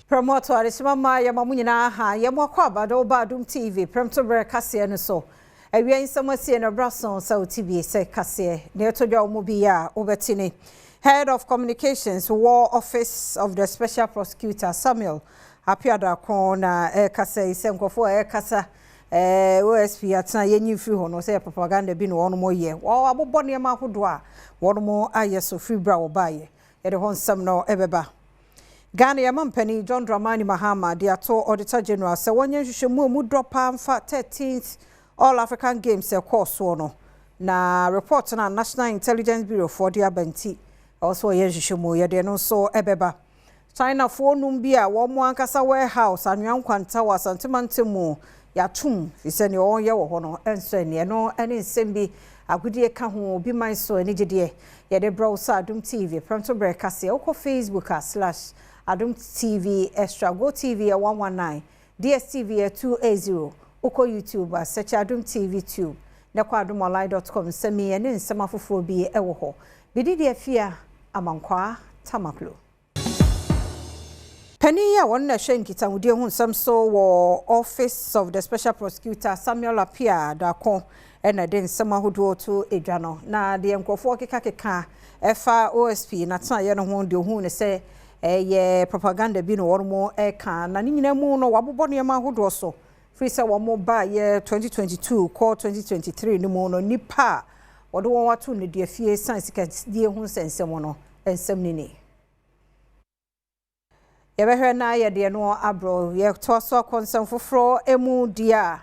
Prɛmtoɔ adehyema mma yɛma mo nyinaa ha yɛmo akɔ abado ba Adom TV prɛmto berɛ kaseɛ no so. Awia nsɛm asie no braso sɛ wo TV sɛ kaseɛ na ɛto dwa wo mu bi a wobɛte ne Head of Communications wɔ Office of the Special Prosecutor Samuel Appiah Darko na ɛkasa yi sɛ nkurɔfoɔ a ɛkasa OSP atena yɛnyi mfiri hɔ no sɛ yɛ propaganda bi na wɔn yɛ. Wɔn abobɔ nneɛma ahodoɔ a wɔn ayɛ so firi berɛ a wɔbaeɛ. Yɛde hɔ nsɛm no ɛbɛba. Ghana yɛma mpanin John Dramani Mahama de ato Auditor General sɛ wɔnyɛ nhwehwɛmu a mu dɔ paa mfa 13th All African Games ɛkɔɔ soɔ no. Na report na National Intelligence Bureau foɔ de aba nti ɛwɔ sɛ wɔyɛ nhwehwɛmu yɛde no nso ɛbɛba. Chinafoɔ num bi a wɔn ankasa warehouse anwea nkwanta wɔ Asantemantam mu yɛatom fi sɛ nea wɔyɛ wɔ hɔ no nso ɛneɛ no ne nsɛm bi agodie ka ho obi man so anigyedeɛ yɛde brɛ wo sɛ Adom TV prɛmto berɛ kaseɛ wokɔ Facebook a /Adom TV Extra, Go TV ɛ 119, DSTV ɛ 280, wokɔ YouTube a search Adom TV Tube na kɔ adomonline.com nsɛm yi ne nsɛm afoforɔ bi ɛwɔ hɔ. Bidi deɛ fia Amankwaa Tamaklo. Panin a wɔn na ɛhwɛ nkitahodie ho nsɛm so wɔ Office of the Special Prosecutor Samuel Appiah Darko ɛna de nsɛm ahodoɔ to edwa no na deɛ nkurɔfoɔ kekakeka ɛfa OSP n'atenaeɛ no ho deɛ ohun ne sɛ ɛyɛ propaganda bi na wɔn ɛka na ne nyinaa mu no wabobɔ nneɛma ahodoɔ so firi sɛ wɔn ba yɛ 2022 kɔ 2023 no mu no nipa a wɔde wɔn ato nneduafie fie san sikadie ho nsɛnsɛm no nsɛm ne ni. Yɛbɛhwɛ na yɛdeɛ no aborɔ yɛtoa so akɔ nsɛm foforɔ mu di a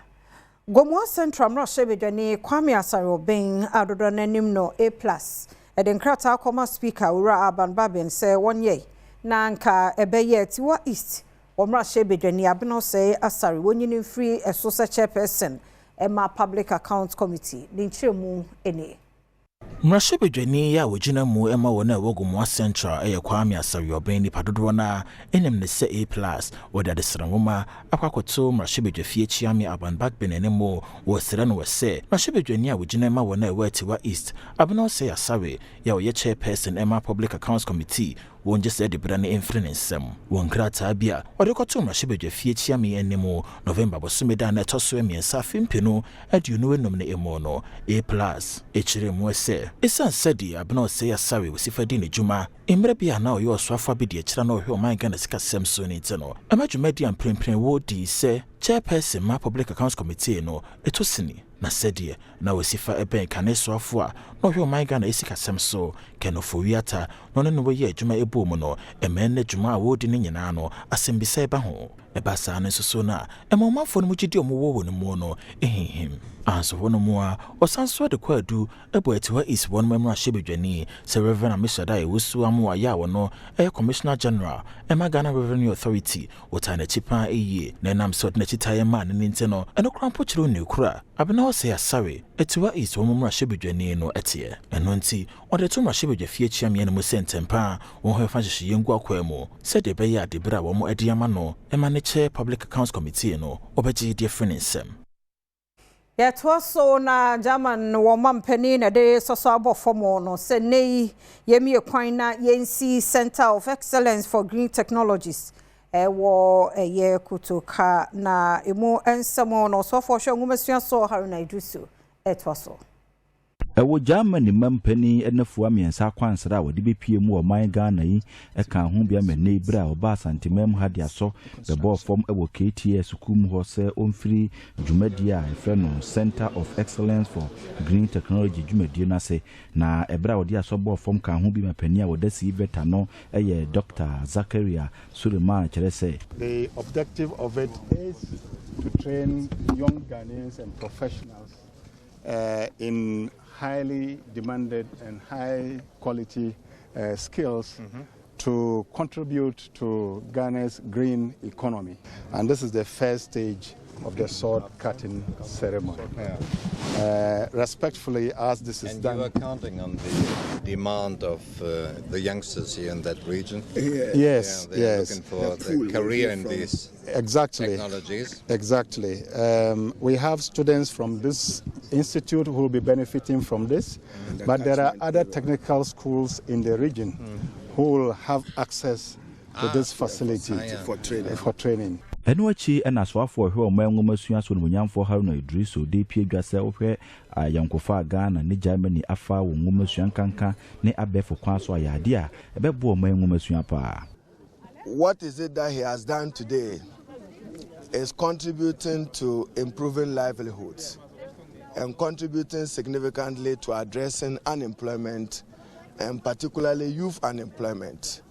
Gomoa Central mmarahyɛbadwani Kwame Asare-Obeng a dodoɔ n'anim no A Plus ɛde nkrataa kɔma Speaker Owura Alban Bagbin sɛ wɔnyɛ na nka ɛbɛyɛ Atiwa East wɔ mmarahyɛbadwani Abena Osei Asare wɔnyini mfiri ɛso sɛ chairperson ɛma Public Account Committee ne nkyerɛmu nie. Mmarahyɛbadwani a wɔgyina mu ma wɔn a ɛwɔ Gomoa Central ɛyɛ Kwame Asare-Obeng, nipa dodoɔ no a ɛnim ne sɛ A Plus, wɔde adesrɛ nwoma akɔ akɔto mmarahyɛbadwafie Kyiame Alban Bagbin anim wɔ srɛ no wɔ sɛ mmarahyɛbadwani a wɔgyina ma wɔn a ɛwɔ Atiwa East Abena Osei Asare yɛ ɔyɛ chairperson ɛma Public Accounts Committee, wɔn gye sɛ de berɛ no mfiri ne nsam. Wɔ nkrataa bi a wɔde kɔto mmarahyɛbadwafie Kyiame anim November bosome da na ɛtɔ so 3 afe 2025 no emu no, A Plus ɛkyerɛ mu sɛ ɛsiane sɛdeɛ Abena Osei Asare wɔsifa di ne dwuma mmerɛ bi a na ɔyɛ ɔsoafo bi de akyerɛ na ɔhwɛ ɔman Ghana sikasɛm so no nti no, ɛma dwumadi a mprempren wɔdi sɛ chairperson ma Public Accounts Committee no ɛtɔ sini na sɛdeɛ na wɔsifa ɛbɛn kane soafo a na ɔhwɛ ɔman Ghana sikasɛm so Ken Ofori-Atta na ɔne no wɔyɛ adwuma ɛbɔɔ mu no, ɛmɛn ne dwuma a wɔredi no nyinaa no asɛmbisa ɛba ho. Ɛba saa no nso so no a ɛma ɔmanfoɔ no mu gyidi a ɔmowɔ wɔ no mu no ɛhinhim anso hɔ no mu a ɔsan so de kɔ adu ɛbɔ Atiwa East wɔn mmarahyɛbadwani sɛ Reverend Ammishaddai Owusu Amoah a wɔno ɛyɛ Commissioner General ɛma Ghana Revenue Authority, wɔtaa n'akyi paa ɛyie na ɛnam sɛ ɔde n'akyi taeɛ maa ne ne nti no ɛno koraa mpo kyerɛ ne kura Abena Osei Asare Atiwa East wɔn mmarahyɛbadwani no ɛteɛ. Ɛno nti ɔde to mmarahyɛbadwafie kyiameɛ no mu sɛ ntɛmpa a wɔn ho ɛfa nhyehyɛeɛ ngu akwan mu sɛdeɛ ɛbɛyɛ ade berɛ a wɔn de ama no ɛma ne chair Public Accounts Committee no wɔbɛgye deɛ firi ne nsam. Yɛtoa so na German wɔn mampanin na de sɔsɔ abɔ fam no sɛ nne yi yɛmie kwan na yɛnsi Center of Excellence for Green Technologies ɛwɔ ɛyɛ Kotoka na emu nsɛm no ɔsɔfo ɔhwɛ nwomasua so Haruna Iddrisu ɛtoa so. Ɛwɔ Germany mampanin ɛnafoa 3 akwansra a wɔde bɛpie mu wɔ ɔman Ghana yi ɛka ho bi ama nnɛ berɛ a ɔba Asanteman mu ha de asɔ bɛbɔɔ fam ɛwɔ KTS sukuu mu hɔ sɛ ɔmfiri dwumadie a ɛfrɛ no Center of Excellence for Green Technology dwumadie no ase. Na ɛberɛ a wɔde asɔ bɔɔ fam ka ho bi ma panin a wɔda CVET no ɛyɛ Dr Zakaria Suleiman kyerɛ sɛ The objective of it is to train young Ghanaians and professionals in highly demanded and high quality skills to contribute to Ghana's green economy. And this is the first stage. of the sword cutting ceremony. Respectfully, as this is And done. you are counting on the demand of the youngsters here in that region. Yes, Yeah, they are yes. looking for The pool the will career be in from- these technologies. Exactly. We have students from this institute who will be benefiting from this, And the but there are catchment other area. technical schools in the region who will have access to this facility For training. For training. Ɛno akyi ɛna asoafoɔ ɔhwɛ ɔman nwoma sua so nomonyamfoɔ Haruna Idriso de pie dwa sɛ wohwɛ ayɔnkofa a Ghana ne Germany afa wɔ nwoma sua nkanka ne abɛɛfo kwan so ayɛ adeɛ a ɛbɛboa ɔman nwoma sua paa. What is it that he has done today is contributing to improving livelihoods and contributing significantly to addressing unemployment and particularly youth unemployment.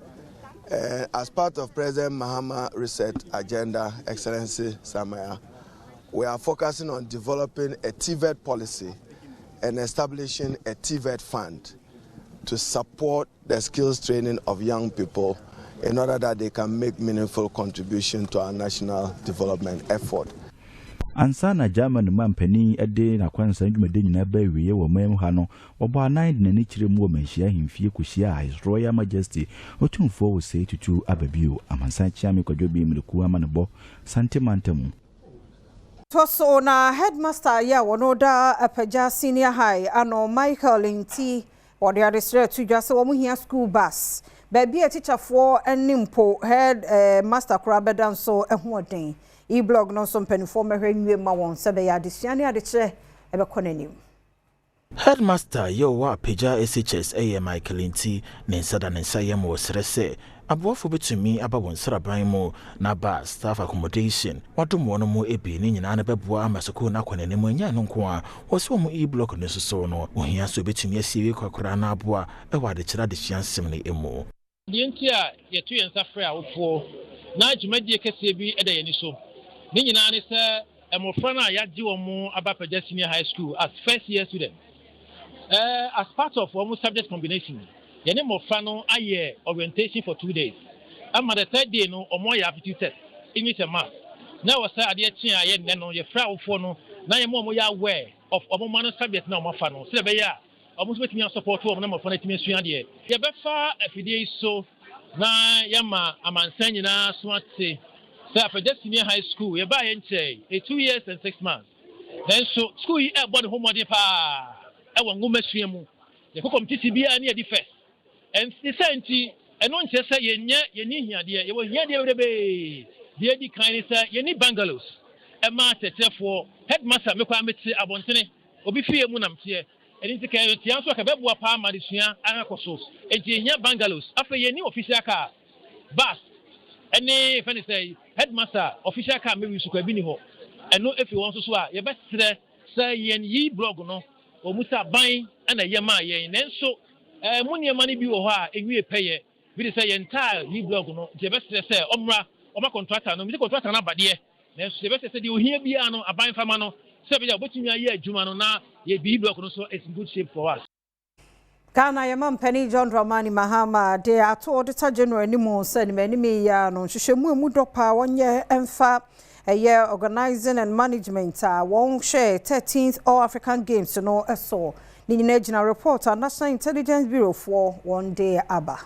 As part of President Mahama Reset Agenda, Excellency Samaya, we are focusing on developing a TVET policy and establishing a TVET fund to support the skills training of young people in order that they can make meaningful contribution to our national development effort. Ansa na Germany ma mpanin de n'akwansa dwumadi nyinaa ba awie wɔ ɔman mu ha no, wɔbɔ anan de n'ani kyerɛ mu wɔ Manhyia ahemfie kɔhyia a His Royal Majesty Otumfoɔ Osei Tutu Ababio, Amansan Kyeame Kwadwo Bi Mmereku ama ne bɔ Sante mantam. To so na headmaster yɛ a wɔno da Apagya Senior High ano, Michael Nti, wɔde adesrɛ to dwa sɛ wɔn hia school bus, baabi a tikyafoɔ ne mpo head master koraa bɛda nso ho ɔden. E-block no nso, mpanimfoɔ mmɛhwɛ nwie ma wɔn sɛ bɛyɛ adesua ne adekyerɛ ɛbɛkɔ n'anim. Headmaster yɛ ɔwɔ Apagya SHS ɛyɛ Michael Nti, ne nsa da ne nsa yam wɔ serɛ sɛ aboafo bɛtumi aba wɔn nsraban mu na ba staff accommodation wadom wɔn mu ebi ne nyinaa no bɛboa ama sukuu no akɔ n'anim. Anya no nko a wɔsɛ wɔn e-block no nso so no ohia so obɛtumi asie wie kakora no aboa ɛwɔ adekyerɛ adesua nsɛm no mu. Deɛ nti a yɛto yɛn nsa frɛ awofoɔ na dwumadie kɛseɛ bi da yɛn ani so ne nyinaa ne sɛ mmɔfra no a yɛagye wɔn mo aba Apagya Senior High School as first year students, as part of wɔn subject combination, yɛne mmɔfra no ayɛ orientation for 2 days, ama the third day no wɔn ayɛ aptitude test, English and Maths, na ɛwɔ sɛ adeɛ kye a yɛ nnɛ no yɛfrɛ awofoɔ no na yɛn mo a wɔyɛ aware of wɔn mma no subject na wɔn afa no, sɛ ɛbɛyɛ a wɔn nso bɛtumi asupport wɔn na mmɔfra no atumi asua adeɛ. Yɛbɛfa afidie yi so na yɛma amansan nyinaa so ate sɛ Apagya Senior High School yɛbaa yɛn nkyɛn a 2 years and 6 months, nanso school yi ɛrebɔ ne ho mmɔden paa ɛwɔ nwoma sua mu. Yɛkɔ competition biara ne yɛdi first. Ɛnti sɛ nti ɛno nkyerɛ sɛ yɛnyɛ yɛni hiadeɛ, yɛwɔ hiadeɛ bebree. Deɛ edi kan ne sɛ yɛni bungalows ɛma akyerɛkyerɛfoɔ. Headmaster mekɔ amete abɔntene obi fie mu nam teɛ, ɛno nti kɛyɛ tia nso a kɛbɛboa paa ma adesua akɔ so, nti yɛhia bungalows. Afei yɛni official car, bus ɛne fɛn sɛ headmaster official car mɛwi so kɔ ebi ni hɔ. Ɛno efi wɔn nso so a yɛbɛsrɛ sɛ yɛn yi block no wɔn mu sɛ aban ɛna ɛyɛ maa yɛn, nanso mu nneɛma no bi wɔ hɔ a ewie pɛyɛ bi de sɛ yɛn tile yi block no, nti yɛbɛsrɛ sɛ ɔmmra ɔma contractor no, mi sɛ contractor no abadeɛ, nanso yɛbɛsrɛ sɛ deɛ ohia biara no aban fama no sɛ ɛbɛyɛ a obetumi ayɛ adwuma no na yɛ block no so is in good shape for us. Ghana yɛma mpanin John Dramani Mahama de ato Auditor General anim sɛ ne anim yi a no nhwehwɛmu emu dɔ paa wɔnyɛ mfa ɛyɛ organizing and management a wɔn hwɛ 13th All African Games no so. Ne nyinaa gyina report a National Intelligence Bureau foɔ wɔn de aba.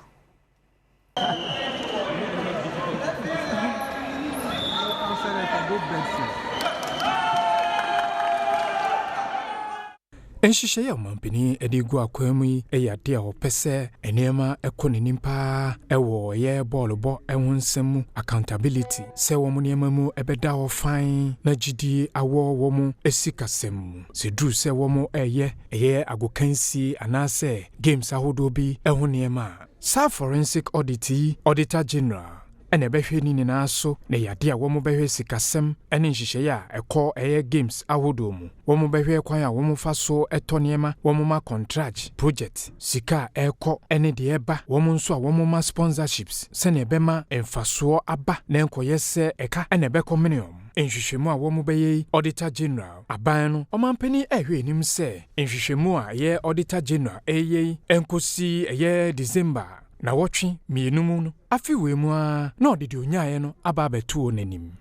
Nhyehyɛeɛ a ɔmampanin de gu akwan mu yi yɛ adeɛ a wɔpɛ sɛ nneɛma kɔ n'anim paa ɛwɔ ɛyɛ bɔɔlobɔ ho nsɛm mu, accountability, sɛ wɔn nneɛma mu bɛda hɔ fann na gyidie awɔ wɔn sikasɛm mu. Sɛ duru sɛ wɔn ɛreyɛ ɛyɛ agokansie anaasɛ games ahodoɔ bi ho nneɛma a, saa forensic audit yi, Auditor General ɛna ɛbɛhwɛ ne nyinaa so, na ɛyɛ adeɛ a wɔn bɛhwɛ sikasɛm ne nhyehyɛeɛ a ɛkɔ ɛyɛ games ahodoɔ mu. Wɔn bɛhwɛ kwan a wɔn fa so ɛtɔ nneɛma, wɔn ma contract project, sika a ɛrekɔ ne deɛ ɛba, wɔn nso a wɔn ma sponsorships, sɛnea ɛbɛma mfasoɔ aba na nkɔyɛ sɛ ɛka ɛna ɛbɛkɔ mene wɔn. Nhwehwɛmu a wɔn bɛyɛ yi, Auditor General aban no ɔmampanin ɛhwɛ anim sɛ nhwehwɛmu a ɛyɛ Auditor General ɛyɛ yi nkɔsi ɛyɛ December na wɔtwe 2 mu no afe wei mu ara na ɔde deɛ onyaeɛ no aba abɛto wɔ n'anim.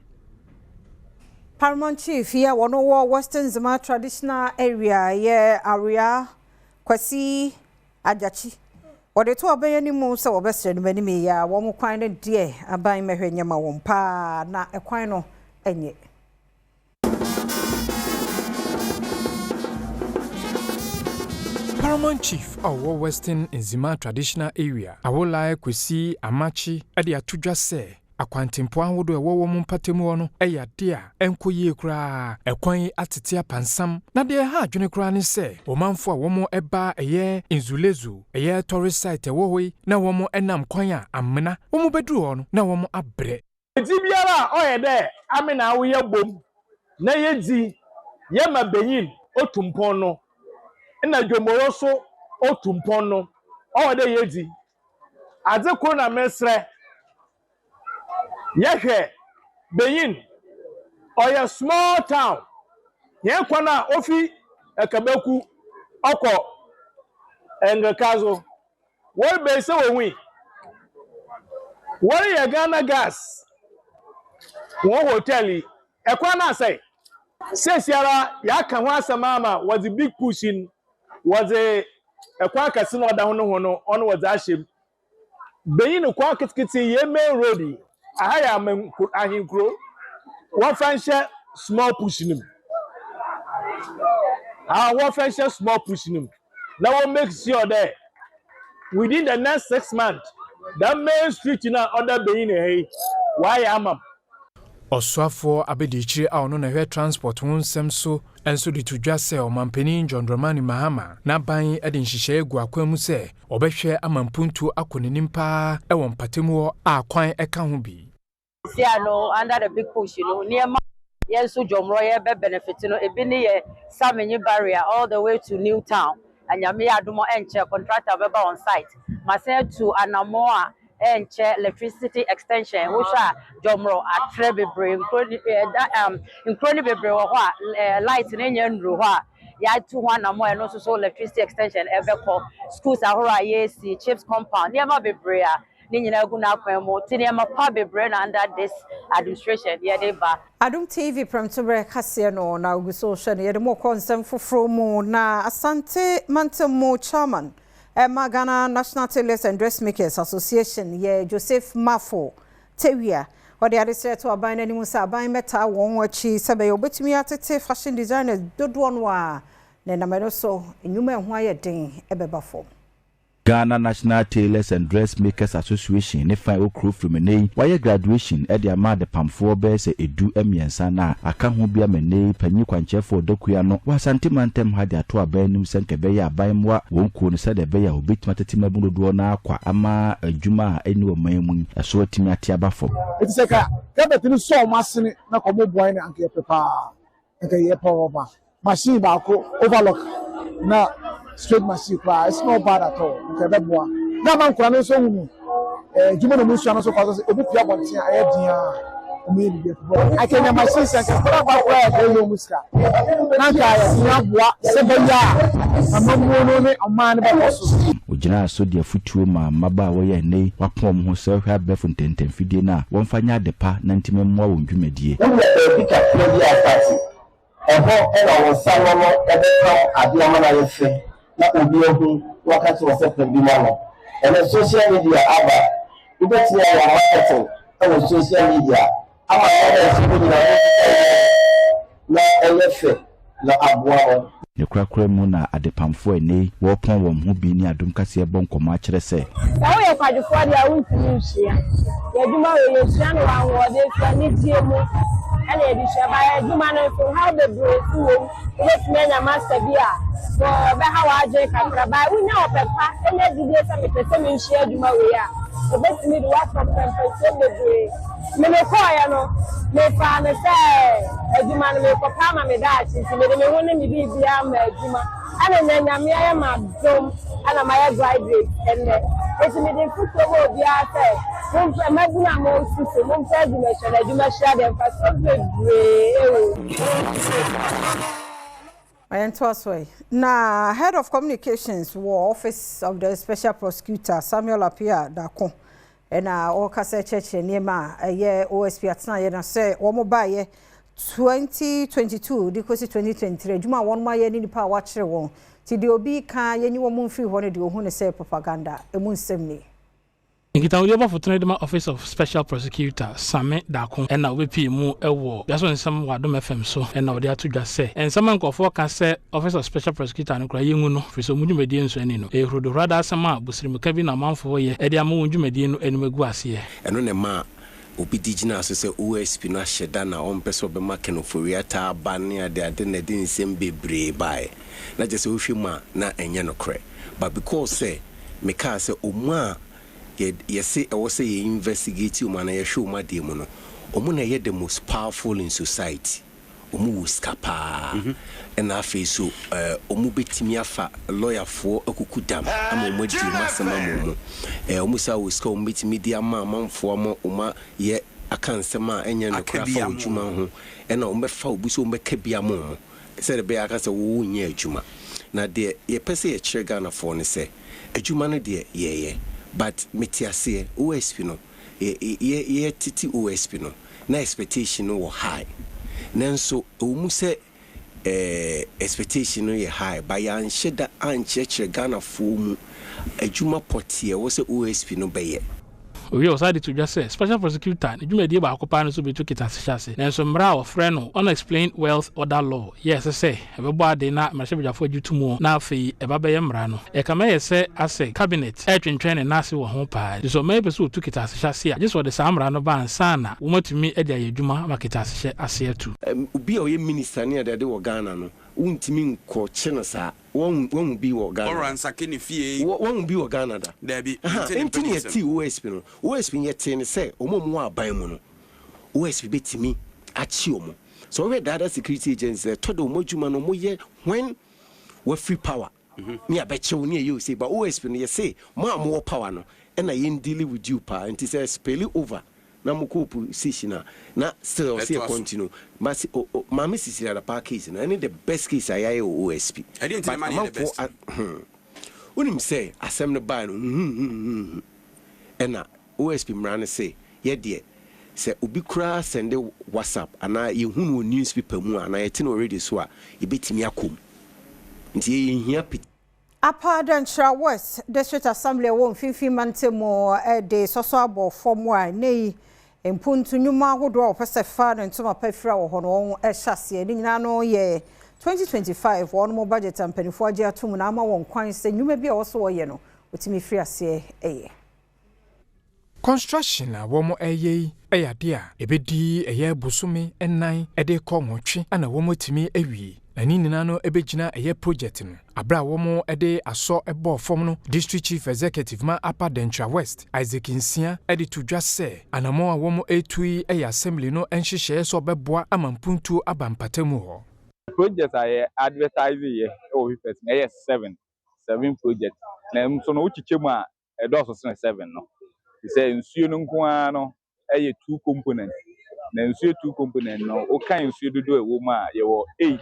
Paramount Chief yi a wɔn wɔ Western Nzema Traditional Area yɛ Awia Kwasi Agyakyi. Wɔde to abɛn anim sɛ wɔbɛsrɛ no anim yi a wɔn kwan no deɛ aban mɛhwɛ nyɛma wɔn paa na ɛkwan no nyɛ. Paramount Chief a ɔwɔ Western Nzema Traditional Area, Awolai Kwesi Amakye de ato dwa sɛ akwantempɔn ahodoɔ a ɛwɔ wɔn mpatamu hɔ no yɛ adeɛ a ɛnkɔ yie koraa. Ɛkwan yi atete apansam, na deɛ ɛha adwene koraa ne sɛ ɔmanfoɔ a wɔba ɛyɛ Nzulezo, ɛyɛ tourist site ɛwɔ hɔ yi na wɔnam kwan a amena wɔbɛduru hɔ no na wɔabrɛ. Edzi biara a ɔyɛ dɛ ame na awo yɛbɔ mu na yedzi, yɛma banyin otu mpon no, nna dwomoro so otu mpon no, ɔwɔ dɛ yedzi. Adze kor na meserɛ, yɛhwɛ banyin, ɔyɛ small town, hɛn kwan a ofi Ɛkabaku ɔkɔ Ngrekazo, Wɔrebɛn sɛ wohui. Wɔreyɛ Ghana Gas wɔn hotel yi, ɛkwan no asɛe. Seesiara yɛaka ho asɛm ama wɔdze big push no, wɔdze ɛkwan kɛse no a ɔda ho no ho no, ɔno wɔdze ahyɛ mu. Benyin kwan ketseketse yi, yɛn main road yi, aha yɛ Amanku ahenkuro, wɔmfa nhyɛ small push no mu. Aha wɔmfa nhyɛ small push no mu. Na wɔ make sure dɛ within the next 6 months, dɛm main street no a ɔda Benyin ha yi, wɔayɛ ama m. Ɔsoafoɔ abadiakyire a ɔno na ɛhwɛ transport ho nsɛm so nso de to dwa sɛ Ɔmampanin John Dramani Mahama n'aban de nhyehyɛeɛ agu akwan mu sɛ ɔbɛhwɛ ama mpuntuo akɔ n'anim paa wɔ mpatamu hɔ a kwan ka ho bi. Sia no, under the Big Push no, nneɛma yɛn nso Jomoro yɛbɛ benefit no, ebi ne yɛ Samenye barrier all the way to New Town. Anyame yɛ adom, ɛnkyɛ contractor bɛba on site. Masan atu anammɔn a ɛnkyɛ electricity extension. Wohwɛ a, Jomoro atrɛ bebree, nkuro ni ɛda nkuro no bebree wɔ hɔ a light no nyɛ nnuru hɔ a yɛatu ho anammɔn. Ɛno nso so electricity extension ɛbɛkɔ. Schools ahorow a yɛresi, CHPS compound, nneɛma bebree a ne nyinaa gu n'akwan mu, ti nneɛma pa bebree na under this administration yɛde ba. Adom TV prɛmtoberɛ kaseɛ no na ogu so hwɛ no. Yɛde mo kɔ nsɛm foforɔ mu na Asante Mantam mu chairman ɛma Ghana National Tailors and Dressmakers Association yɛ Joseph Mafo Tewia, ɔde adesrɛ to aban no anim sɛ aban mɛtaa wɔn akyi sɛ bɛyɛ wɔbɛtumi atete fashion designers dodoɔ no a na ɛnam ɛno so nnwuma ɛho ayɛ den ɛbɛba fam. Ghana National Tailors and Dressmakers Association ne fan wɔ kuro firim nnɛ yi wɔayɛ graduation de ama adepamfoɔ bɛyɛ sɛ 13 na aka ho bi ama nnɛ yi panyin kwankyerɛfoɔ ɔdakua no wɔ Asante mantam ha de ato aban anim sɛ nka ɛbɛyɛ aban mmoa wɔn kuo no sɛdeɛ ɛbɛyɛ a wɔbɛtumi atete mmabunu dodoɔ no akwa ama adwuma a ɛni ɔman mu yi ɛso atumi ate aba fam. Eti sɛ ka carpet no sɔ ɔmo asene na kɔ ɔmo boa ne anka yɛpɛ paa, nka yɛ pɔpɔpa. Machine baako overlock na straight machine koraa, it's not bad at all, nka ɛbɛboa na ama nkora no nso hunu adwuma na ɔmo nsua no nso fa so sɛ obi pia abɔnten a ɛyɛ den a ɔmo yɛ biribi afibɔ akɛnya machine sɛ nka nkora ba koraa yɛ kɔyɛ ɔmo sika na nka yɛtumi aboa sɛ bɛyɛ a amammuo no ne ɔman no bɛkɔ so. Ogyinaa so de afotuo maa mmabaawa yi a nnɛ yi wɔapɔn wɔn ho sɛ wɔhwɛ abɛɛfo ntɛntɛmfidie no a wɔmfa nyɛ ade pa na ntumi mmoa wɔn dwumadie. Wonya baabi kakra bi a asase, ɛhɔ na wo nsa no no bɛpam adeɛ ama no ayɛ fɛ na obi ahu na waka kyerɛ wo sɛ pam bi ma no. Ɛnnɛ social media aba, wobɛtumi ayɛ wo marketing wɔ social media ama nneɛma a ɛsɛ mu nyinaa wotwitwa yɛ na ɛyɛ fɛ na aboa wo. Ne korakora mu na adepamfoɔ a ɛnnɛ yi wɔrepɔn wɔn ho bi ne Adom Kaseɛ bɔ nkɔmmɔ akyerɛ sɛ. Sɛ woyɛ kwadwofoɔ deɛ a, wontumi nsua. Yɛn adwuma wei, yɛsua no wɔ ahoɔden so, anigyeɛ mu ɛna yɛde sua. Ba yɛn adwuma no nso, haw bebree nso wɔ mu. Wobɛtumi anya master bi a ɔbɛha w'adwene kakra. Ba wonya ɔpɛ pa, nya gyidie sɛ mepɛ sɛ mesua adwuma wei a, ɛbɛtumi de woakɔ mpɛmpɛnsoɔ bebree. Me mekɔeɛ no, mefaa no sɛ adwuma no merekɔpɛ ama me daakye nti mede me ho ne me biribiara maa adwuma. Ɛna nnɛ Nyame ayɛ me adom ɛna mayɛ graduate ɛnnɛ. Nti mede mfotuo ma obiara sɛ mompɛ, mmabunu a moresu so, mompɛ adwuma sua na adwuma sua deɛ mfasoɔ bebree ɛwɔ mu. Yɛntoa so yi na Head of Communications wɔ Office of the Special Prosecutor, Samuel Appiah Dako, ɛna ɔrekasa kyerɛkyerɛ nneɛma a ɛyɛ OSP atenaeɛ na sɛ wɔn baeɛ. 2022 de kɔsi 2023 adwuma a wɔn ayɛ ne nipa a wɔakyere wɔn ti deɛ obi ka yɛnyi wɔn mfiri hɔ no deɛ ohun ne sɛ propaganda. Emu nsɛm ni. Nkitahodie bɔfo de ma Office of Special Prosecutor Sammy Darko ɛna wobɛpie mu ɛwɔ biaso nsɛm wɔ Adom FM so, ɛna wɔde ato dwa sɛ nsɛm a nkɔfoɔ ka sɛ Office of Special Prosecutor no kora yɛngu no firi sɛ ɔmu dwumadie nso ani no ɛyɛ hurodohorada asɛm a bosirimuka bi na amanfoɔ yɛ ɛde ama wɔn dwumadie no anim agu aseɛ. Ɛno na ɛma obi di gyina so sɛ OSP no ahyɛ da na ɔmpɛ sɛ ɔbɛma Ken Ofori-Atta aba ne adeade na ɛde nsɛm bebree baeɛ na kyerɛ sɛ wohwɛ mu a na ɛnyɛ nokorɛ. But because sɛ mekaa sɛ ɔmu a yɛse ɛwɔ sɛ yɛ investigate ɔmu anaa yɛhwɛ ɔmu adeɛ mu no, ɔmu na ɛyɛ the most powerful in society. Ɔmu wɔ sika paa, ɛna afei so ɔmu bɛtumi afa lɔyafoɔ akuku dam ama ɔmu adi ɔmu asɛm ama ɔmu. Ɔmu saa wɔ sika, ɔmu bɛtumi de ama amanfoɔ ama ɔmu yɛ aka nsɛm a ɛnyɛ nokorɛ afa wɔ adwuma ho, ɛna ɔmu bɛfa obi so ɔmu bɛka bi ama ɔmu sɛdeɛ ɛbɛyɛ aka sɛ wɔwɔ nyɛ adwuma. Na deɛ yɛpɛ sɛ yɛkyerɛ Ghanafoɔ no sɛ adwuma no deɛ yɛyɛ, but mete aseɛ, OSP no yɛ tete OSP no na expectation no wɔ high, nanso ɛwɔ mu sɛ expectation no yɛ high, but yɛanhyɛ da ankyerɛkyerɛ Ghanafoɔ mu adwuma pɔteɛ ɛwɔ sɛ OSP no bɛyɛ. Owie, ɔsan de to dwa sɛ Special Prosecutor ne dwumadie baako paa no nso bɛtu ketasehyɛ ase, nanso mmerɛ a wɔfrɛ no Unexplained Wealth Order Law yɛ ɛsɛ sɛ ɛbɛbɔ ade na mmarahyɛbadwafoɔ agye to mu na afei ɛba bɛyɛ mmara no, ɛkama yɛ sɛ asɛ cabinet ɛretwentwɛn ne nan ase wɔ ho paa, nti sɛ ɔman yi pɛ sɛ wɔtu ketasehyɛ ase a, gye sɛ ɔde saa mmara no ba ansa na wɔmatumi de ayɛ adwuma ama ketasehyɛ ase atu. Obi a ɔyɛ minister ne adeade wɔ Ghana no, wontumi nkɔkye no saa. Wɔn bi wɔ Ghana. Ɔra nsake ne fie. Wɔn bi wɔ Ghana da. Dabi. Nti ne yɛte OSP no, OSP yɛte ne sɛ wɔn a wɔwɔ aban mu no, OSP bɛtumi akye wɔn. Sɛ wɔhwɛ dada security agency, ɛtɔ de wɔn adwuma no wɔyɛ when wɔafiri power ne abɛkyew ne ɛyɛ ose, but OSP no yɛse mo a mowɔ power no ɛna yɛn deal with you paa. Nti sɛ spill over na mo kɔ opposition a, na still ɔsɛ yɛ continue. But Maame Cecilia Dapaah case no ɛne the best case a yɛayɛ wɔ OSP. But amanfoɔ wonim sɛ asɛm no baa no huhuhuhu, ɛna OSP mmara no sɛ yɛdeɛ sɛ obi koraa send WhatsApp anaa yɛhu no wɔ newspaper mu a anaa yɛte no wɔ radio so a, yɛbɛtumi akɔ mu. Nti yɛyɛ hia pit. Upper Denkyira West District Assembly wɔ Mfimfini Mantam mu de sɔsɔ abɔ fam a ne yi mpuntu nnwuma ahodoɔ a wɔpɛ sɛ fa ne ntoma pa fira wɔ hɔ no wɔn hyɛ aseɛ. Ne nyinaa no yɛ 2025 wɔn mo budget a mpanimfoɔ agye ato mu na ama wɔn kwan sɛ nnwuma bi a wɔso wɔyɛ no wɔtumi firi aseɛ ɛyɛ. Construction a wɔn ɛyɛ yi ɛyɛ adeɛ a ɛbɛdi ɛyɛ bosome 4 ɛde kɔ 8 ana wɔn atumi awie, na ne nyinaa no ɛbɛgyina ɛyɛ project no. Abere a wɔn ɛde asɔ ɛbɔɔ fam no, District Chief Executive ma Upper Denkyira West, Isaac Nsia, ɛde to dwa sɛ anammɔn a wɔn ɛretu yi ɛyɛ assembly no nhyehyɛeɛ sɛ ɔbɛboa ama mpuntuo aba mpata mu hɔ. Project a yɛ advertise yɛ ɛwɔ papers no ɛyɛ seven seven project, na nso no wokyekyɛ mu a ɛdɔɔso sene seven no, te sɛ nsuo no nko ara no ɛyɛ two component, na nsuo two component no, woka nsuo dodoɔ a ɛwɔ mu a, yɛwɔ eight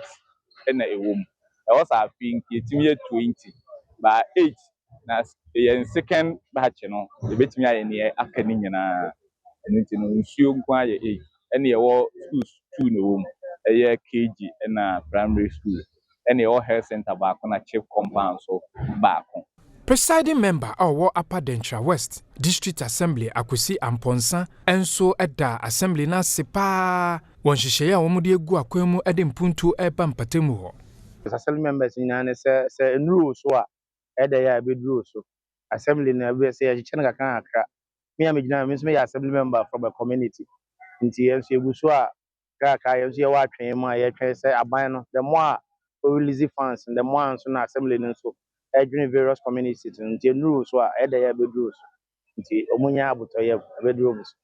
ɛna ɛwɔ mu. Ɛwɔ sɛ afei nka yɛtumi yɛ 20 ba eight, na yɛn second batch no yɛbɛtumi ayɛ neɛ aka ne nyinaa. Ɛno nti no nsuo nko ara yɛ eight, ɛna yɛwɔ schools two na ɛwɔ mu, ɛyɛ KG ɛna primary school, ɛna yɛwɔ health center baako na CHPS compound so baako. Presiding member a ɔwɔ Upper Denkyira West District Assembly, Akwasi Amponsa, nso da assembly no ase paa wɔ nhyehyɛeɛ a wɔde agu akwan mu de mpuntuo reba mpatamu hɔ. Assembly members nyinaa ne sɛ nnuro so a ɛda yɛ a ɛbɛduro so assembly no ɛbɛ sɛ yɛkyekyɛ no kakra kakra. Me a megyina, me nso meyɛ assembly member from a community, nti yɛn nso yɛgu so a kakra yɛn nso yɛwɔ atwɛn mu a yɛtwɛn sɛ aban no, the more a ɔrelease funds, the more a nso na assembly no nso ɛdwene various communities no. Nti nnuro so a ɛda yɛ a ɛbɛduro so, nti ɔmo nya abotɔyɛ ɛbɛduro mu so.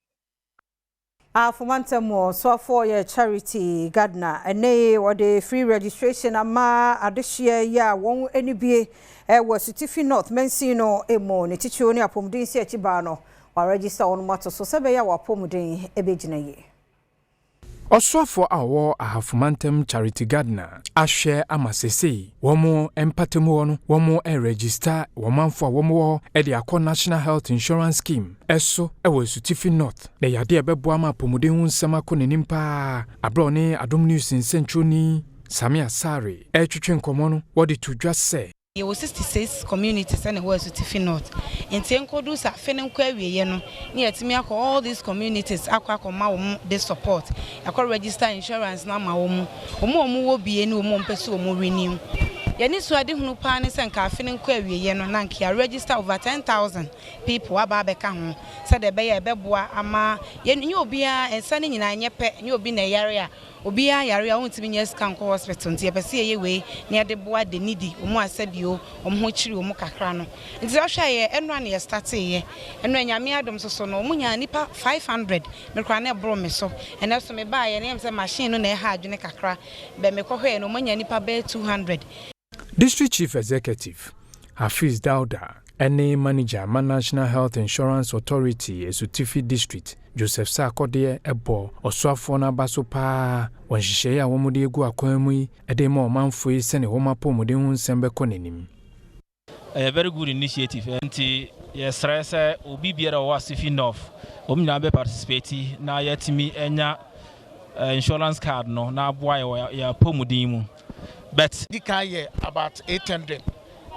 Afomantam ɔsoafoɔ yɛ Charity Gardner ɛnɛ wɔde free registration ama adehyeɛ yi a wɔn ani bie ɛwɔ Asutifi North mansin no mu, ne titiriw ne apɔmuden si akyi baa no wɔaregister wɔn ato so sɛ ɛbɛyɛ a wɔapɔmuden ɛbɛgyina yie. Ɔsoafoɔ a ɔwɔ Ahafo Mantam Charity Gardiner ahwɛ ama seesei wɔn mpatamu hɔ no wɔn register wɔn manfoɔ a wɔn wɔ hɔ de akɔ National Health Insurance Scheme so wɔ Asutifi North, na ɛyɛ adeɛ a ɛbɛboa ama apɔmuden ho nsɛm akɔ n'anim paa. Aberɛ a ɔne Adom News nsɛntwerɛni Samia Sarri retwetwe nkɔmmɔ no, wɔde to dwa sɛ. Yɛwɔ 66 communities ɛna ɛwɔ Asutifi North nti ɛnkɔduru sɛ afe no nkɔ awieɛ no na yɛatumi akɔ all these communities akɔ akɔma wɔn this support, yɛakɔ register insurance no ama wɔn, wɔn a wɔwɔ bie ne wɔn a wɔpɛ sɛ wɔn renew. Yɛn anisoadehunu paa ne sɛ nka afe no nkɔ awieɛ no na nka yɛ register over 10,000 people aba abɛka ho sɛdeɛ ɛbɛyɛ a ɛbɛboa ama yɛn, nyɛ obiara, nsa no nyinaa nyɛ pɛ, nyɛ obi na ɛyare a Obiara yare a ontumi nya sika nkɔ hospital nti yɛpɛ sɛ yɛyɛ wei na yɛde boa the needy, wɔn a sɛbio wɔn ho kyere wɔn kakra no. Nti sɛ wohwɛ a yɛ ɛnora na yɛ startee yɛ. Ɛnora Nyame adom nso so no wɔn nyaa nnipa 500, me koraa na ɛboro me so. Ɛnɛ nso me baeɛ no ɛyɛ me sɛ machine no na ɛha adwene kakra but me kɔ hwɛɛ no wɔn anya nnipa bɛyɛ 200. District Chief Executive, Hafiz Dauda ne Manager ma National Health Insurance Authority Asutifi District, Joseph Sarkodie bɔ ɔsoafoɔ no aba so pa ara wɔ nhyehyɛeɛ a wɔde agu akwan mu yi de rema ɔmanfoɔ yi sɛdeɛ wɔn apɔmuden ho nsɛm bɛkɔ n'anim. Ɛyɛ very good initiative nti yɛsrɛ sɛ obi biara a ɔwɔ Asifi North wɔn nyinaa bɛ participate na yɛatumi anya insurance card no na aboa yɛ wɔ yɛn apɔmuden mu but. Di kan yɛ about 800,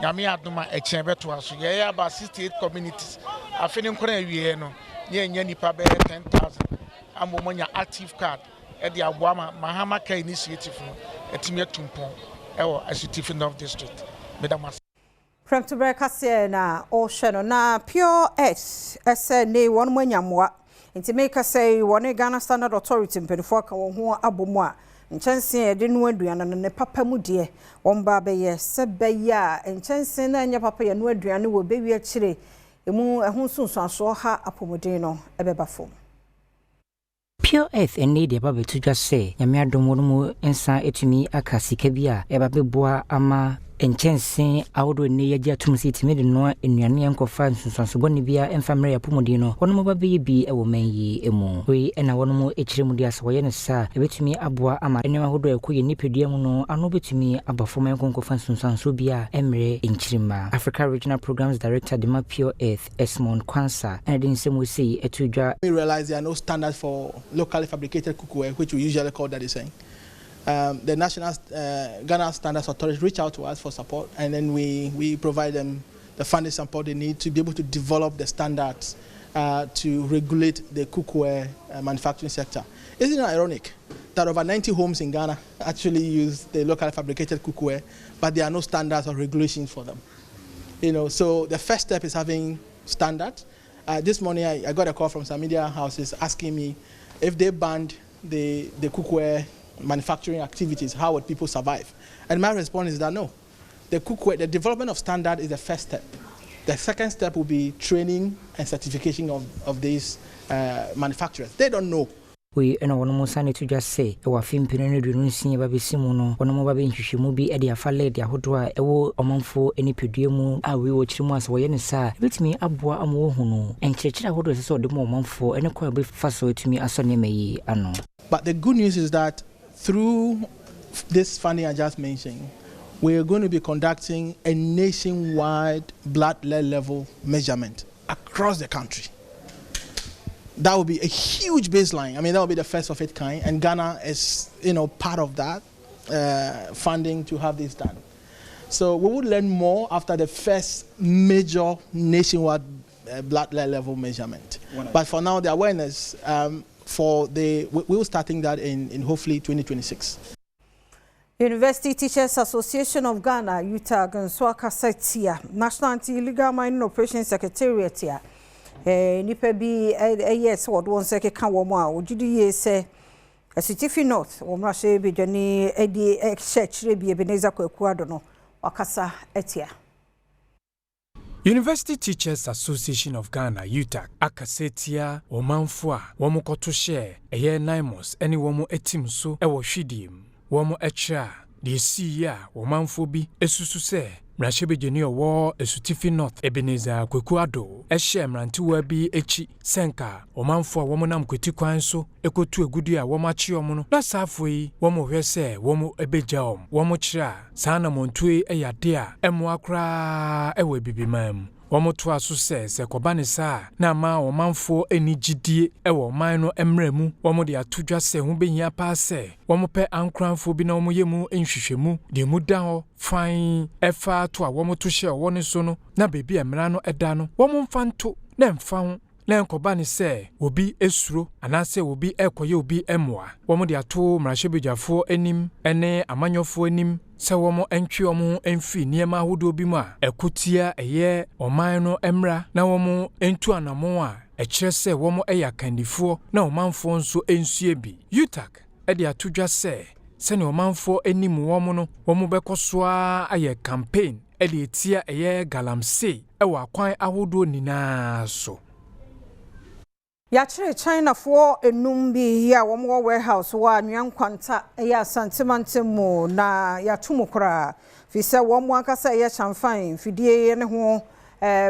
Nyame adom a ɛkyɛn bɛtoa so. Yɛyɛ about 68 communities. Afe no nkora awieɛ no na yɛnya nnipa bɛyɛ 10,000 ama wɔn anya active card de aboa ma Mahama Care Initiative no atumi atu mpɔn wɔ Asutifi North District. Meda mo ase. Prɛmtoberɛ kaseɛ na wohwɛ no na Pure Earth sɛ nnɛ yi wɔnom anya mmoa nti mekasa yi wɔne Ghana Standard Authority mpaninfoɔ aka wɔn ho abɔ mu a nkyɛnsee a yɛde noa aduane no ne papa mu deɛ wɔn ba abɛyɛ sɛ bɛyɛ a nkyɛnsee no ɛnyɛ papa yɛnoa aduane wɔ bɛwie akyire emu ɛho nsunsuansoɔ ha apɔmuden no ɛbɛba fam. Pure Earth ɛnnɛ yi de aba abɛto dwa sɛ Nyame adom wɔn mu nsa atumi aka sika bi a ɛba bɛboa ama nkyɛnse ahodoɔ ɛnnɛ yi agye atom sɛ yɛtumi de noa nnuane a ɛnkɔfa nsunsuanso bɔne biara ɛmfa mmrɛ yɛn apɔmuden no, wɔnom ba bɛyɛ bi wɔ man yi mu. Wei na wɔnom kyerɛ mu de a sɛ wɔyɛ no saa a ɛbɛtumi aboa ama nneɛma ahodoɔ a ɛkɔ yɛn nipadua mu no ano bɛtumi aba fam a ɛnkɔnkɔfa nsunsuansoɔ biara ɛmmrɛ nkyirimma. Africa Regional Programs Director de ma Pure Earth, Esmond Quansah na ɛde nsɛm wei sei too dwa. We realize there are no standards for locally fabricated cookware, which we usually call daddy Um, the National uh, Ghana Standards Authority reach out to us for support, and then we, we provide them the funding support they need to be able to develop the standards uh, to regulate the cookware uh, manufacturing sector. Isn't it ironic that over 90 homes in Ghana actually use the locally fabricated cookware, but there are no standards or regulations for them? You know, so the first step is having standards. Uh, this morning I, I got a call from some media houses asking me if they banned the, the cookware manufacturing activities, how would people survive? And my response is that no. The cookware, the development of standard is the first step. The second step will be training and certification of, of these uh, manufacturers. They don't know. Wei na wɔnom sane to dwa sɛ wɔ afe mpenu ne 26 ba bɛsi mu no wɔnom ba bɛyɛ nhwehwɛmu bi de afa lead ahodoɔ a ɛwɔ ɔmanfoɔ nipadua mu a wei wɔ kyerɛ mu a sɛ wɔyɛ no saa a ɛbɛtumi aboa ama wɔahunu nkyerɛkyerɛ ahodoɔ a ɛsɛ sɛ wɔde ma ɔmanfoɔ ne kwan a wɔbɛfa so atumi asɔ nneɛma yi ano. But the good news is that through this funding I just mentioned, we are going to be conducting a nationwide blood lead level measurement across the country. That will be a huge baseline. I mean, that will be the first of its kind, and Ghana is, you know, part of that uh, funding to have this done. So we will learn more after the first major nationwide uh, blood lead level measurement. But for now, the awareness um, for the we, we will starting that in, in hopefully 2026. University Teachers Association of Ghana, UTAG, nso akasa tia National Anti-Illegal Mining Operations Secretariat a eh, nnipa bi ɛyɛ sɛ wɔde wɔn nsa keka wɔn a wɔgye di yie sɛ Asutifi North wɔ mmarahyɛ badwani de hyɛ akyire bi Ebenezer Kwaku Addo no wakasa atia. University Teachers Association of Ghana, UTAG, akasa atia ɔmanfoɔ a wɔkɔto hyɛɛ ɛyɛ NAIMOS ne wɔn atim so wɔ hwidie mu. Wɔkyerɛ a, deɛ ɛsiiɛ a ɔmanfoɔ bi susu sɛ Mmarahyɛbadwani a ɔwɔ Asutifi North, Ebenezer Kwaku Addo hyɛɛ mmerantewa bi akyi sɛ nka ɔmanfoɔ a wɔnam kwati kwan so kɔtu agudeɛ a wɔakye wɔn no na saafoɔ yi wɔhwɛ sɛ wɔbɛgya wɔn. Wɔkyerɛ a, saa anammɔntuo yi yɛ adeɛ a ɛmmoa koraa wɔ Abibiman mu. Wɔtoa so sɛ, sɛ ɛkɔba no saa a, na ama ɔmanfoɔ nni gyidie wɔ ɔman no mmara mu. Wɔde ato dwa sɛ ɛho bɛhia paa sɛ wɔpɛ ankoranfoɔ bi na wɔyɛ mu nhwehwɛmu. Deɛ emu da hɔ fann fa to a wɔto hyɛ ɔwɔ no so no, na baabi a mmara no da no, wɔmfa nto na ɛmfa ho na ɛnkɔba no sɛ obi suro anaasɛ obi rekɔyɛ obi mmoa. Wɔde ato mmarahyɛbadwafoɔ anim ne amanyɔfoɔ anim sɛ wɔntwe wɔn ho mfiri nneɛma ahodoɔ bi mu a ɛko tia ɛyɛ ɔman no mmara na wɔntu anammɔn a ɛkyerɛ sɛ wɔyɛ akandifoɔ na ɔmanfoɔ nso nsua bi. UTAG de ato dwa sɛ sɛnea ɔmanfoɔ nim wɔn no, wɔbɛkɔ so ara ayɛ campaign de atia ɛyɛ galamsey wɔ akwan ahodoɔ nyinaa so. Yɛakyere Chinafoɔ nnum bi a wɔn wɔ warehouse wɔ Anwea Nkwanta ɛyɛ Asante mantam mu na yɛato mu koraa firi sɛ wɔn ankasa ɛyɛ kyamfan mfidie ne ho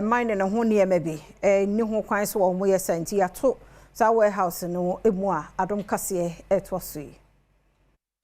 mining ne ho nneɛma bi nni ho kwan sɛ wɔn yɛ saa nti yɛato saa warehouse no mu a Adom Kaseɛ ɛtoa so yi.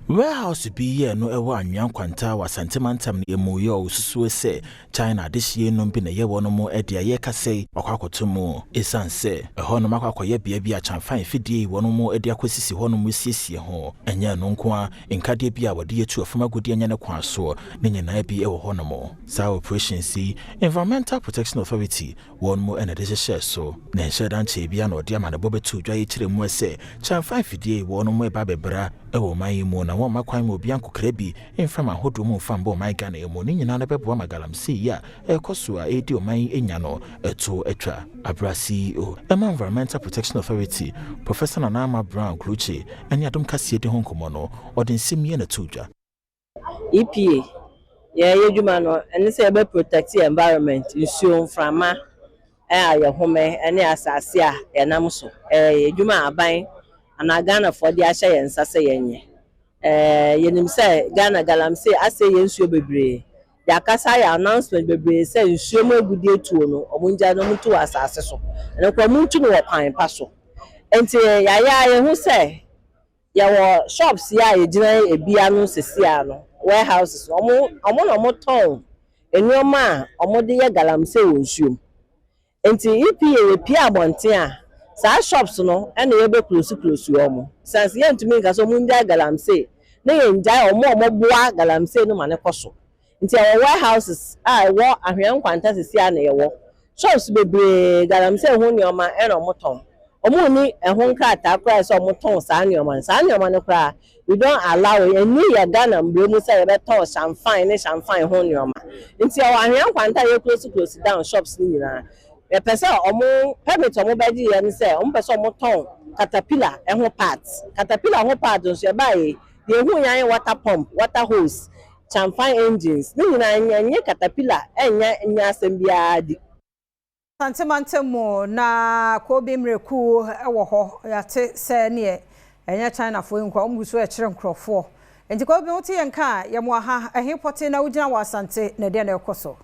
Warehouse bi yɛɛ no wɔ Anwea Nkwanta wɔ Asante mantam no mu yɛ ɔsusuo sɛ China adehyeɛ nom bi na ɛyɛ wɔnom de ayɛ kasɛe wakɔ akɔto mu. Ɛsiane sɛ ɛhɔnom akɔ akɔyɛ bea bi a kyamfan afidie yi wɔnom de akɔsisi hɔnom resiesie ho. Ɛnyɛ ɛno nko ara, nkadeɛ bi a wɔde yɛ tu fam agudeɛ nyɛ ne kwan soɔ ne nyinaa bi wɔ hɔnom. Saa operations yi, Environmental Protection Authority Wɔn mu na ɛde hyehyɛɛ so, na ɛnhyɛɛ da nkyɛe biara na ɔde amanebɔ bɛtoo dwa yi kyerɛɛ mu sɛ, Kyɛmfa mfidie yi wɔnom reba abɛbra wɔ ɔman yi mu na wɔmma kwan ma obiara nkokra bi mfa aman ahodoɔ mu mfa mba ɔman Ghana yi mu. Ne nyinaa no bɛboa ma galamsey yi a ɛrekɔ so a ɛredi ɔman yi nya no to atwa. Aberɛ a CEO ma Environmental Protection Authority, Professor Nana Ama Brown Klutse ne Adom Kaseɛ di ho nkɔmmɔ no, ɔde nsɛm yi na ɛtoo dwa. EPA, Yɛn adwuma no ɛne sɛ yɛbɛ protect yɛn environment, nsuo, mframa a yɛhome ɛne asase a yɛnam so. Ɛyɛ adwuma a aban anaa Ghanafoɔ de ahyɛ yɛn nsa sɛ yɛnyɛ. Yɛnim sɛ Ghana galamsey asɛe yɛn nsuo bebree. Yɛakasa ayɛ announcement bebree sɛ nsuo mu agudeɛ tuo no wɔn ngyae na wɔn ntu wɔ asase so. Ɛno koraa wɔn ntu no wɔ kwan pa so. Nti yɛayɛ a yɛhu sɛ Yɛwɔ shops yi a yɛgyina ebi ano sisi ara no, warehouses no, wɔn wɔn na wɔtɔn nneɛma a wɔde yɛ galamsey wɔ nsuo mu. Nti EPA yɛpue abɔnten a, saa shops no na yɛbɛ close close wɔn. Sane sɛ yɛntumi nka sɛ wɔngyae galamsey na yɛngyae wɔn a wɔboa galamsey no ma no kɔ so. Nti yɛwɔ warehouses a ɛwɔ Ahwea Nkwanta sisi ara na yɛwɔ. Shops bebree galamsey ho nneɛma na wɔtɔn. Wɔnni ɛho nkrataa koraa sɛ wɔtɔn saa nneɛma no. Saa nneɛma no koraa we don't allow it. Ɛnni yɛ Ghana mmara mu sɛ yɛbɛtɔn shamfan ne shamfan ho nneɛma. Nti yɛwɔ Ahwea Nkwanta a yɛ close close down shops no nyinaa. Yɛpɛ sɛ wɔn permit a wɔbɛgye yɛ ne sɛ wɔpɛ sɛ wɔtɔn caterpillar ho parts. Caterpillar ho parts nso yɛbaeɛ yi, deɛ yɛhui ara ne water pump, water hose, Kyamfan engines ne nyinaa ɛnyɛ katapila ɛnyɛ nyɛ asɛm biara di. Asante mantam mu na Kobe mmerɛkuo wɔ hɔ yɛate sɛ neɛ ɛnyɛ Chinafoɔ yi nkoa wɔn gu so ɛkyerɛ nkorɔfoɔ nti Kobe wote yɛn nka a yɛmoa ha ɛhe pɔtee na wogyina wɔ Asante na ɛdeɛn na ɛkɔ so.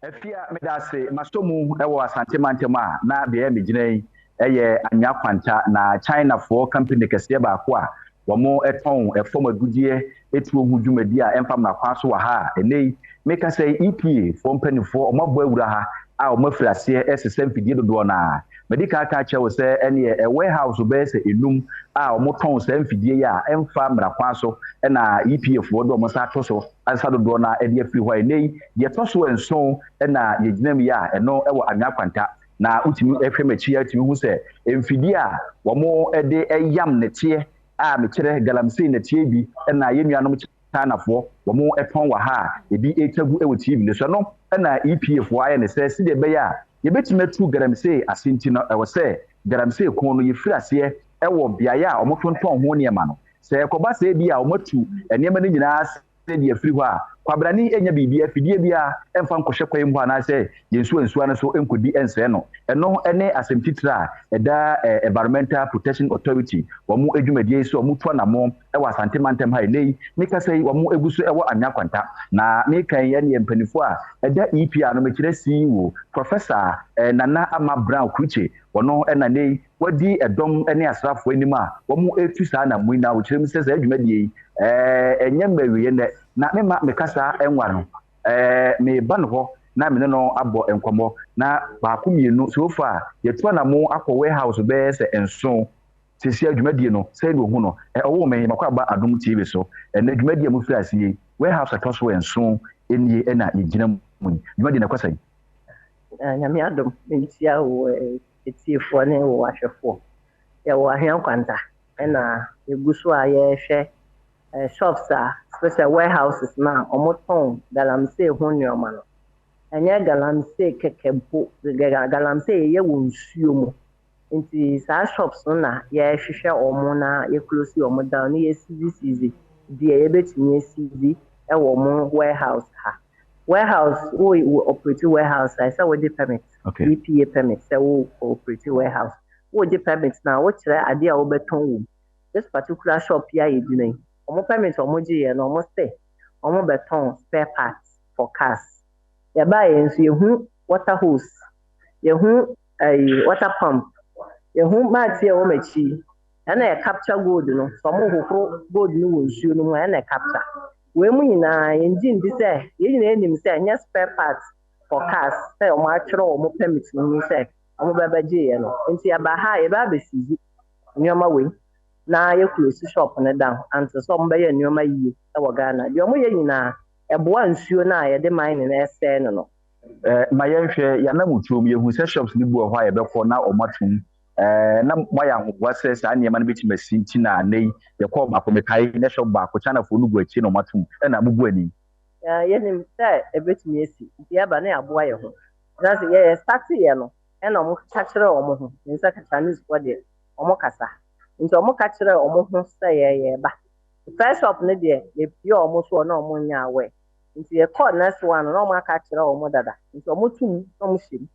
Afia meda ase masɔ mu wɔ Asante mantam a na beaɛ a megyina yi yɛ Anwea Kwanta na China foɔ company kɛseɛ baako a wɔn tɔn fam agudeɛ tuo ho dwumadie a ɛmfa mmara kwan so wɔ ha a ɛnɛ yi mekasa yi EPA foɔ mpaninfoɔ wɔn abɔ awura ha a wɔn afiri aseɛ resesa mfidie dodoɔ no ara. Madi kan aka akyerɛ wo sɛ ɛneɛ warehouse bɛyɛ sɛ enum a wɔn tɔn saa mfidie yi a ɛmfa mmara kwan so na EPA foɔ de wɔn nsa ato so asesa dodoɔ no ara de afiri hɔ a ɛnnɛ yi deɛ ɛtɔ so nson na yɛgyina mu yi a ɛno wɔ Anwea Kwanta. Na wotumi hwɛ m'akyi a tumi hu sɛ mfidie a wɔde yam nɛteɛ a mekyerɛ galamsey nɛteɛ bi na yɛn nuanom Chinafoɔ wɔtɔn wɔ ha a ebi retwa gu wɔ TV no so. Ɛno na EPA foɔ ayɛ no sɛ sɛdeɛ ɛbɛyɛ a yɛbɛtumi atu galamsey ase nti no ɛwɔ sɛ galamsey ko no yɛfiri aseɛ wɔ beaeɛ a wɔtontɔn ho nneɛma no. Sɛ ɛkɔba sɛ ebia wɔatu nneɛma no nyinaa ase de afiri hɔ a, Kwabrane nnya biribiara, afidie biara mfa nkɔhyɛ kwae mu hɔ anaasɛ yɛn nsuwa nsuwa no so nkɔdi nsɛe no. Ɛno ne asɛm titire a ɛda Environmental Protection Authority wɔn dwumadie yi so a wɔtu anammɔn wɔ Asante mantam ha ɛnnɛ yi. Mekasa yi, wɔgu so wɔ Anwea Kwanta. Na meka yi ɛneɛ mpanimfoɔ a ɛda EPA ano, mekyerɛ CEO, Professor Nana Ama Brown Klutse, ɔno na nnɛ yi wadi ɛdɔm ne asraafoɔ anim a wɔretu saa anammɔn yi. Na ɔkyerɛ mu sɛ saa dwumadie yi ɛnyɛ mma awieɛ nnɛ. Na memma me kasa nwa no, mereba no hɔ na me ne no abɔ nkɔmmɔ. Na baako mmienu, so far yɛatu anammɔn akɔ warehouse bɛyɛ sɛ nson. Seesei dwumadie no, sɛn na ɔhu no? Ɔwoo me, makɔ aba Adom TV so. Ɛnnɛ dwumadie a mofiri aseɛ yi, warehouse a ɛtɔ so nson nie na yɛgyina mu yi. Dwumadie no ɛkɔ sɛn? Nyame adom, menkyia wo atiefoɔ ne wo ahwɛfoɔ. Yɛwɔ Ahwea Nkwanta ɛna yɛgu so a yɛrehwɛ shops a especially warehouses no a wɔtɔn galamsey ho nneɛma no. Ɛnyɛ galamsey kɛkɛ mpo, galamsey yɛyɛ wɔ nsuo mu. Nti saa shops no na yɛrehwehwɛ wɔn na yɛ close wɔn down na yɛsizi sizi deɛ yɛbɛtumi asizi wɔ wɔn warehouse ha. Warehouse, wo wo operate warehouse a, ɛsɛ wogye permit, Okay. EPA permit sɛ wo operate warehouse. Wogye permit na wokyerɛ adeɛ a wobɛtɔn wɔ mu. This particular shop yi a yɛgyina yi, wɔn permit a wɔgyeeɛ no, wɔn se wɔn bɛtɔn spare parts for cars. Yɛbaeɛ nso yɛhu water hose, yɛhu ayi water pump, yɛhu mat yi a ɛwɔ m'akyi yi, ɛna yɛ capture gold no, sɛ wɔn hohoro gold no wɔ nsuo no mu a ɛna capture. Wei mu nyinaa yɛngye ndi sɛ yɛn nyinaa nim sɛ ɛnyɛ spare parts for cars sɛ wɔn atwerɛ wɔn permit no mu sɛ wɔn bɛbɛgyeeɛ no. Nti yɛba ha a yɛbɛ abɛsizi nneɛma wei na yɛ close shop no down until sɛ wɔn bɛyɛ nneɛma yie wɔ Ghana. Deɛ wɔn yɛ nyinaa ɛboa nsuo no a yɛde mining no ɛsɛe no no. Ma yɛnhwɛ, yɛn anammɔntuo mu, yɛhu sɛ shops no bi wɔ hɔ a yɛbɛkɔ na wɔatom. Na moayɛ ahoboa sɛ saa nneɛma no bɛtumi asi nti na nnɛ yi yɛkɔɔ baako, mekae, na shop baako, Chinafoɔ no gu akyire na wɔatom, ɛna mobu ani. Yɛnim sɛ ɛbɛtumi asi, nti yɛba na yɛaboa yɛn ho. Ɛsiane sɛ yɛyɛ starteeɛ no, ɛna wɔka kyerɛɛ wɔn ho, menim sɛ Chinesefoɔ deɛ wɔkasa, nti wɔka kyerɛɛ wɔn ho sɛ yɛreba. First shop no deɛ, yɛpie wɔn soɔ na wɔnyɛ aware. Nti yɛkɔɔ next one no na wɔn aka akyerɛ wɔn dada. Nti wɔn to mu na wɔn hyɛ mu.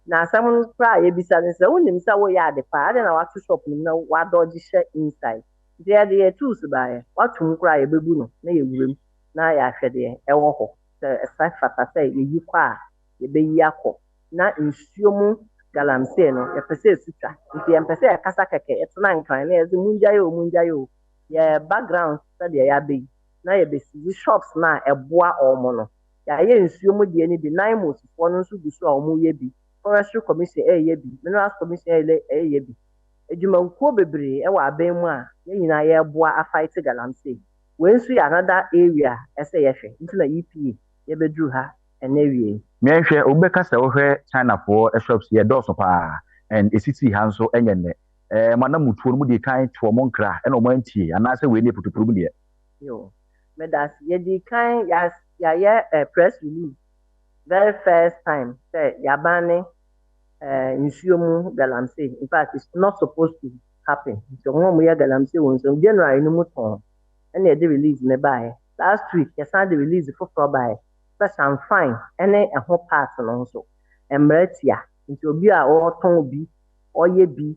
Na asɛm no koraa a yɛbisa no sɛ wonim sɛ woyɛ ade pa a adɛn na wato shop no mu na wadɔgye hyɛ inside. Nti yɛde yɛ tools baeɛ. Wato mu koraa a yɛbɛbu no na yɛwura mu na yɛahwɛ deɛ ɛwɔ hɔ. Sɛ ɛsɛ fata sɛ yɛyi kɔ a yɛbɛyi akɔ. Na nsuo mu galamsey no yɛpɛ sɛ ɛsu twa. Nti yɛmpɛ sɛ yɛkasa kɛkɛ yɛtena nkran na yɛse mongyae o mongyae o. Yɛ background sɛdeɛ yɛaba yi na yɛbɛsisi shops no a ɛboa wɔn no. Yɛayɛ nsuo mu deɛ no bi, NAIMOS foɔ no nso gu so a wɔreyɛ bi, Forestry Commission reyɛ bi, Minerals Commission reyɛ bi. Adwumakuo bebree wɔ aban mu a yɛn nyinaa yɛreboa afight galamsey. Wei nso yɛ another area a ɛsɛ yɛhwɛ nti na EPA yɛbɛduru ha ɛnnɛ awia yi. Meɛnhwɛ, obi bɛka sɛ wohwɛ China foɔ shops yi ɛdɔɔso paa and ɛsisii ha nso ɛnyɛ nnɛ. Ɛɛ mo anamutuo no modii kan too ɔmo nkra ɛna ɔmo antie anaasɛ wei ne putupuru mu deɛ? Yo, medase. Yɛdii kan yɛayɛ eh, press release very first time sɛ yɛabane eh, nsuo mu galamsey. In fact, it's not supposed to happen. Nti ɔmo a wɔyɛ galamsey wɔ nsuo mu, January no mu tɔn ɛna yɛde release no baeɛ. Last week yɛsan de release foforɔ baeɛ sɛ Shamfine ɛne ɛho part no nso mmara tia. Nti obi a ɔretɔn bi, ɔyɛ bi,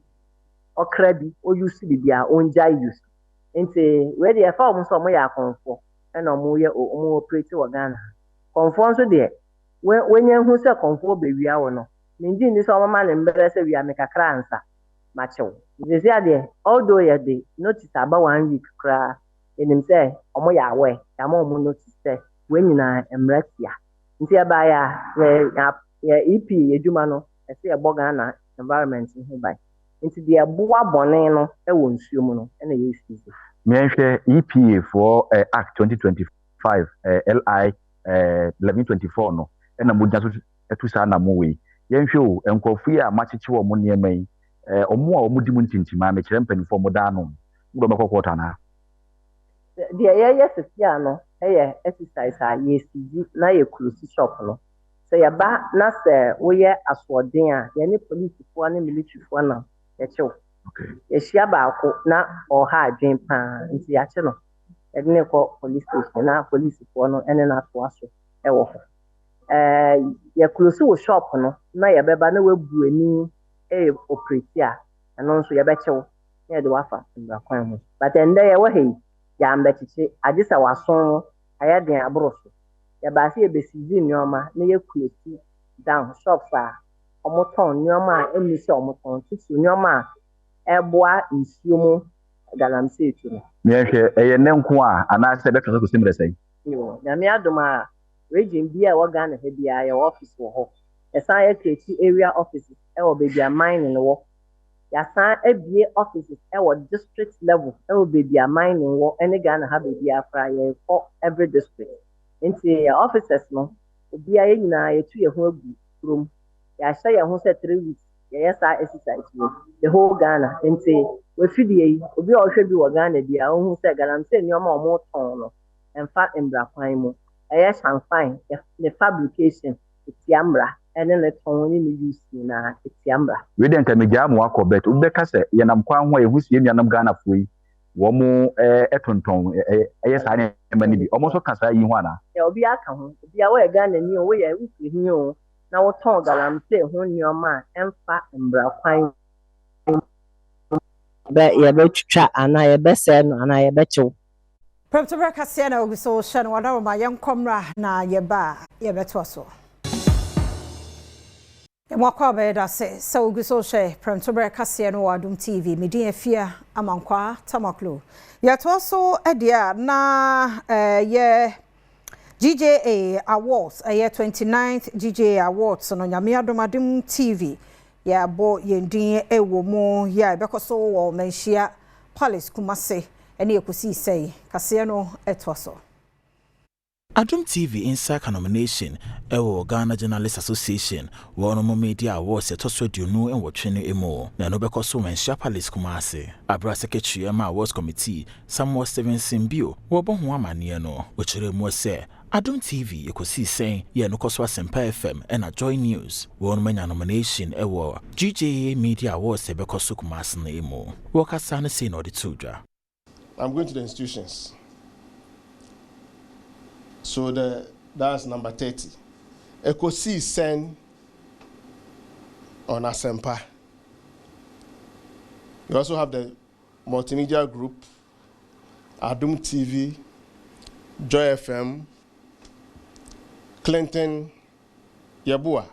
ɔkra bi, ɔuse bi biara ɔngyae use. Nti wei deɛ ɛfa wɔn sɛ wɔyɛ akɔmfoɔ ɛna wɔyɛ wɔn operate wɔ Ghana ha. Kɔmfoɔ nso deɛ wanya hu sɛ kɔmfoɔ bɛwia wo no, mengye nni sɛ wɔma no mmerɛ sɛ wia me kakra ansa makye wo. Nti seesei adeɛ although yɛde notice aba one week koraa yɛnim sɛ wɔyɛ aware, yɛama wɔn notice sɛ wei nyinaa mmara tia. Nti ɛbaeɛ a yɛ yɛ EP yɛ adwuma no ɛsɛ yɛbɔ Ghana environment no ho ban. Nti deɛ ɛboa bɔne no wɔ nsuo mu no na yɛresisi. Meɛnhwɛ EPA foɔ Act 2025 LI 1124 no na mogyina so tu saa anamon wei. Yɛnhwɛ o, nkurɔfoɔ yi a moakyekye wɔn nneɛma yi, wɔn a wɔdi mu ntintimaa, mekyerɛ mpanimfoɔ a wɔda ano no, mode wɔn bɛkɔ kɔɔto anaa? Deɛ yɛyɛ seesei ano yɛ exercise a yɛresisi na yɛ close shop no. Sɛ yɛba na sɛ woyɛ asoɔden a, yɛne polisifoɔ ne militaryfoɔ nam yɛkye wo. Yɛahyia baako na ɔreha adwene pa ara nti yɛakye no. yɛde no rekɔ police station na polisifoɔ no ne no atoa so wɔ hɔ. Ɛɛ yɛ close wo shop no na yɛbɛba na wabu ani operate a, ɛno nso yɛbɛkye wo na yɛde wo afa mmara kwan mu. But ɛndɛ yɛwɔ ha yi, yɛambɛkyekye, agye sɛ w'aso no ayɛ den aboro so. Yɛbaa sɛ yɛbɛsiizi nneɛma na yɛ close down shops a wɔtɔn nneɛma a ɛnni sɛ wɔtɔn, titiriw nneɛma a ɛboa nsuo mu galamsey tu no. Yɛnhwɛ, ɛyɛ nnɛ nko a anaasɛ ɛbɛtra so kɔsi mmerɛ sɛn? Yoo, Nyame adom a, region biaa ɛwɔ Ghana ha biaa yɛwɔ office wɔ hɔ. Yɛsan yɛ create area offices ɛwɔ baabi a mining wɔ. Yɛasan abue offices ɛwɔ district level ɛwɔ baabi a mining wɔ ɛne Ghana ha baabiaa koraa yɛkɔ every district. Nti yɛ officers no obiaa yɛn nyinaa yɛtu yɛn ho agu kurom. Yɛahyɛ yɛn ho sɛ 3 weeks yɛyɛ saa exercise wei the whole Ghana. Nti wafidie yi, obi a ɔhwɛ bi wɔ Ghana biara ohu sɛ galamsey nneɛma a wɔtɔn no ɛmfa mmara kwan mu. Ɛyɛ changfan, ne fabrication etia mmara, ɛne ne tɔn ne ne use nyinaa etia mmara. Wei deɛ nka megyaa mo akɔ, but wobɛka sɛ yɛnam kwan ho a yɛhu sɛ yɛn nuanom Ghanafoɔ yi wɔn tontɔn ɛyɛ saa nneɛma no bi. Wɔn nso ka saa yi ho anaa? Yɛ obiara ka ho. Obiara, woyɛ Ghanani o, woyɛ wofiri he o, na wotɔn galamsey ho nneɛma a ɛmfa mmara kwan mu. Bɛ yɛbɛtwitwa anaa yɛbɛsɛe no anaa yɛbɛkyew. Prɛmtoberɛ kaseɛ na ogu so hyɛ no wadaroma. Yɛnkɔ mmra na yɛba a yɛbɛtoa so. Yɛmo akɔ abɛyɛ da sɛ sɛ ogu so hyɛ Prɛmtoberɛ kaseɛ no wɔ Adom TV. Medin Afia Amankwaa Tamaklo. Yɛtoa so deɛ a na yɛ GJA Awards, ɛyɛ 29th GJA Awards no, Nyame adom, Adom TV yɛabɔ yɛn din wɔ mu, yɛ a ɛbɛkɔ so wɔ Manhyia Palace, Kumase, ɛne ɛkɔsii sɛe. Kaseɛ no ɛtoa so. Adom TV nsa ka nomination ɛwɔ Ghana Journalist Association wɔn Media Awards ɛtɔ so 28 no mu, na ɛno bɛkɔ so Manhyia Palace, Kumase. Abera secretary ma awards committee, Samuel Stevenson Bio, wɔbɔ ho amanneɛ no, wɔkyerɛ mu sɛ Adom TV, ɛkɔsii sɛn yɛ no kɔ so, Asɛmpa FM ɛna Joy News wɔn anya nomination ɛwɔ GJA Media Awards ɛbɛkɔ so Kumase no mu. Wɔkasa no sei na ɔde to dwa. I'm going to the institutions. So that's number 30. Ekosi Sen on Asempa. You also have the Multimedia Group, Adom TV, Joy FM, Clinton Yeboah,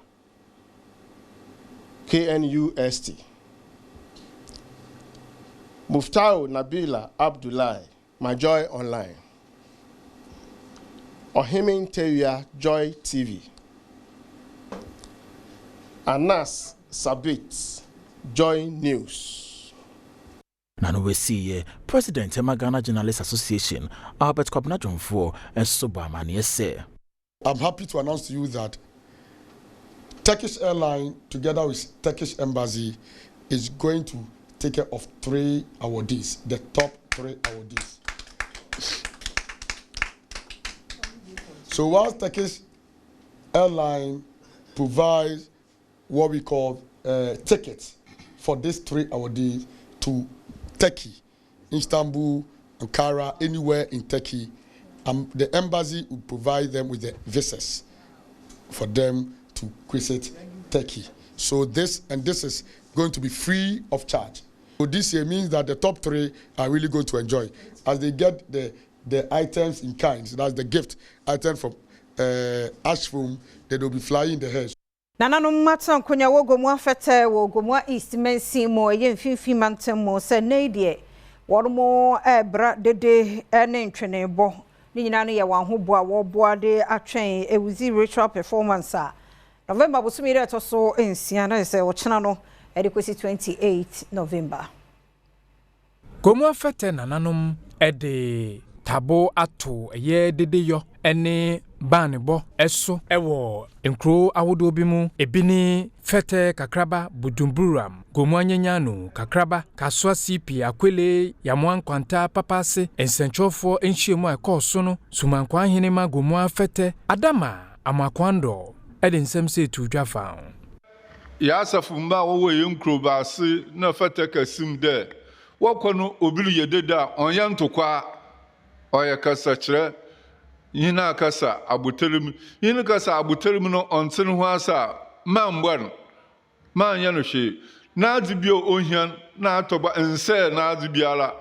KNUST. Muftau Nabila Abdullahi, My Online. Ohimin Teria, Joy TV. Anas Sabit, Joy News. Na no wɔsiiɛ President ɛma Ghana Journalist Association, Albert Kwabena Dwomfoɔ, nso bɔ amanneɛ sɛ I'm happy to announce to you that Turkish Airline, together with Turkish Embassy, is going to take care of three awardees, the top three awardees. So whilst Turkish Airline provides what we call tickets for these three awardees to Turkey, Istanbul, Ankara, anywhere in Turkey, the embassy will provide them with the visas for them to visit Turkey. So this and this is going to be free of charge. So this year means that the top three are really going to enjoy as they get the items in kind. So that's the gift item from Ashfoam. They will be flying the hair. Nananom atena nkonnwa wɔ Gomoa Fɛtɛ wɔ Gomoa East mansin mu, ɛyɛ Mfimfini mantam mu, sɛ nnɛ deɛ wɔn mo ɛrebra dede ne ntwenebɔ ne nyinaa no yɛ wɔn ahoboa a wɔreboa de atwɛn Ewuzi ritual performance a November bosomi yi ɛtɔ so 6 na sɛ ɔkyena no ɛde kɔsi 28 November. Gomoa Fɛtɛ nananom ɛde tabo ato ɛyɛ dedeyɔ ɛne baanebɔ ɛso ɛwɔ nkuro ahodoɔ bi mu. Ebi ne Fɛtɛ Kakraba, Budumburam, Gomoa Nyenyano Kakraba, Kasoa CP, Akwele, Yamoa Nkwanta Papaase. Nsɛntwerɛfoɔ nhyiamu a ɛkɔɔ so no, Sumankwa Ahenema Gomoa Fɛtɛ, Adama Amoakwandɔ, ɛde nsɛm sɛ etu dwa fa ho. Yɛ asafo mba a wɔwɔ yɛn nkuro baase na Fɛtɛ kɛse mu dɛ wɔkɔ no obi reyɛ dede a ɔnyɛ ntokwa. Ɔyɛ kasakyerɛ, Hɛn akasa abotar mu. Hɛn kasa abotar mu no, ɔnntse no ho ase a, mma mmbɔ no, mma nnyɛ no hwee. N'adze bi a ohia no na atɔ ba, nnsɛɛ n'adze biara,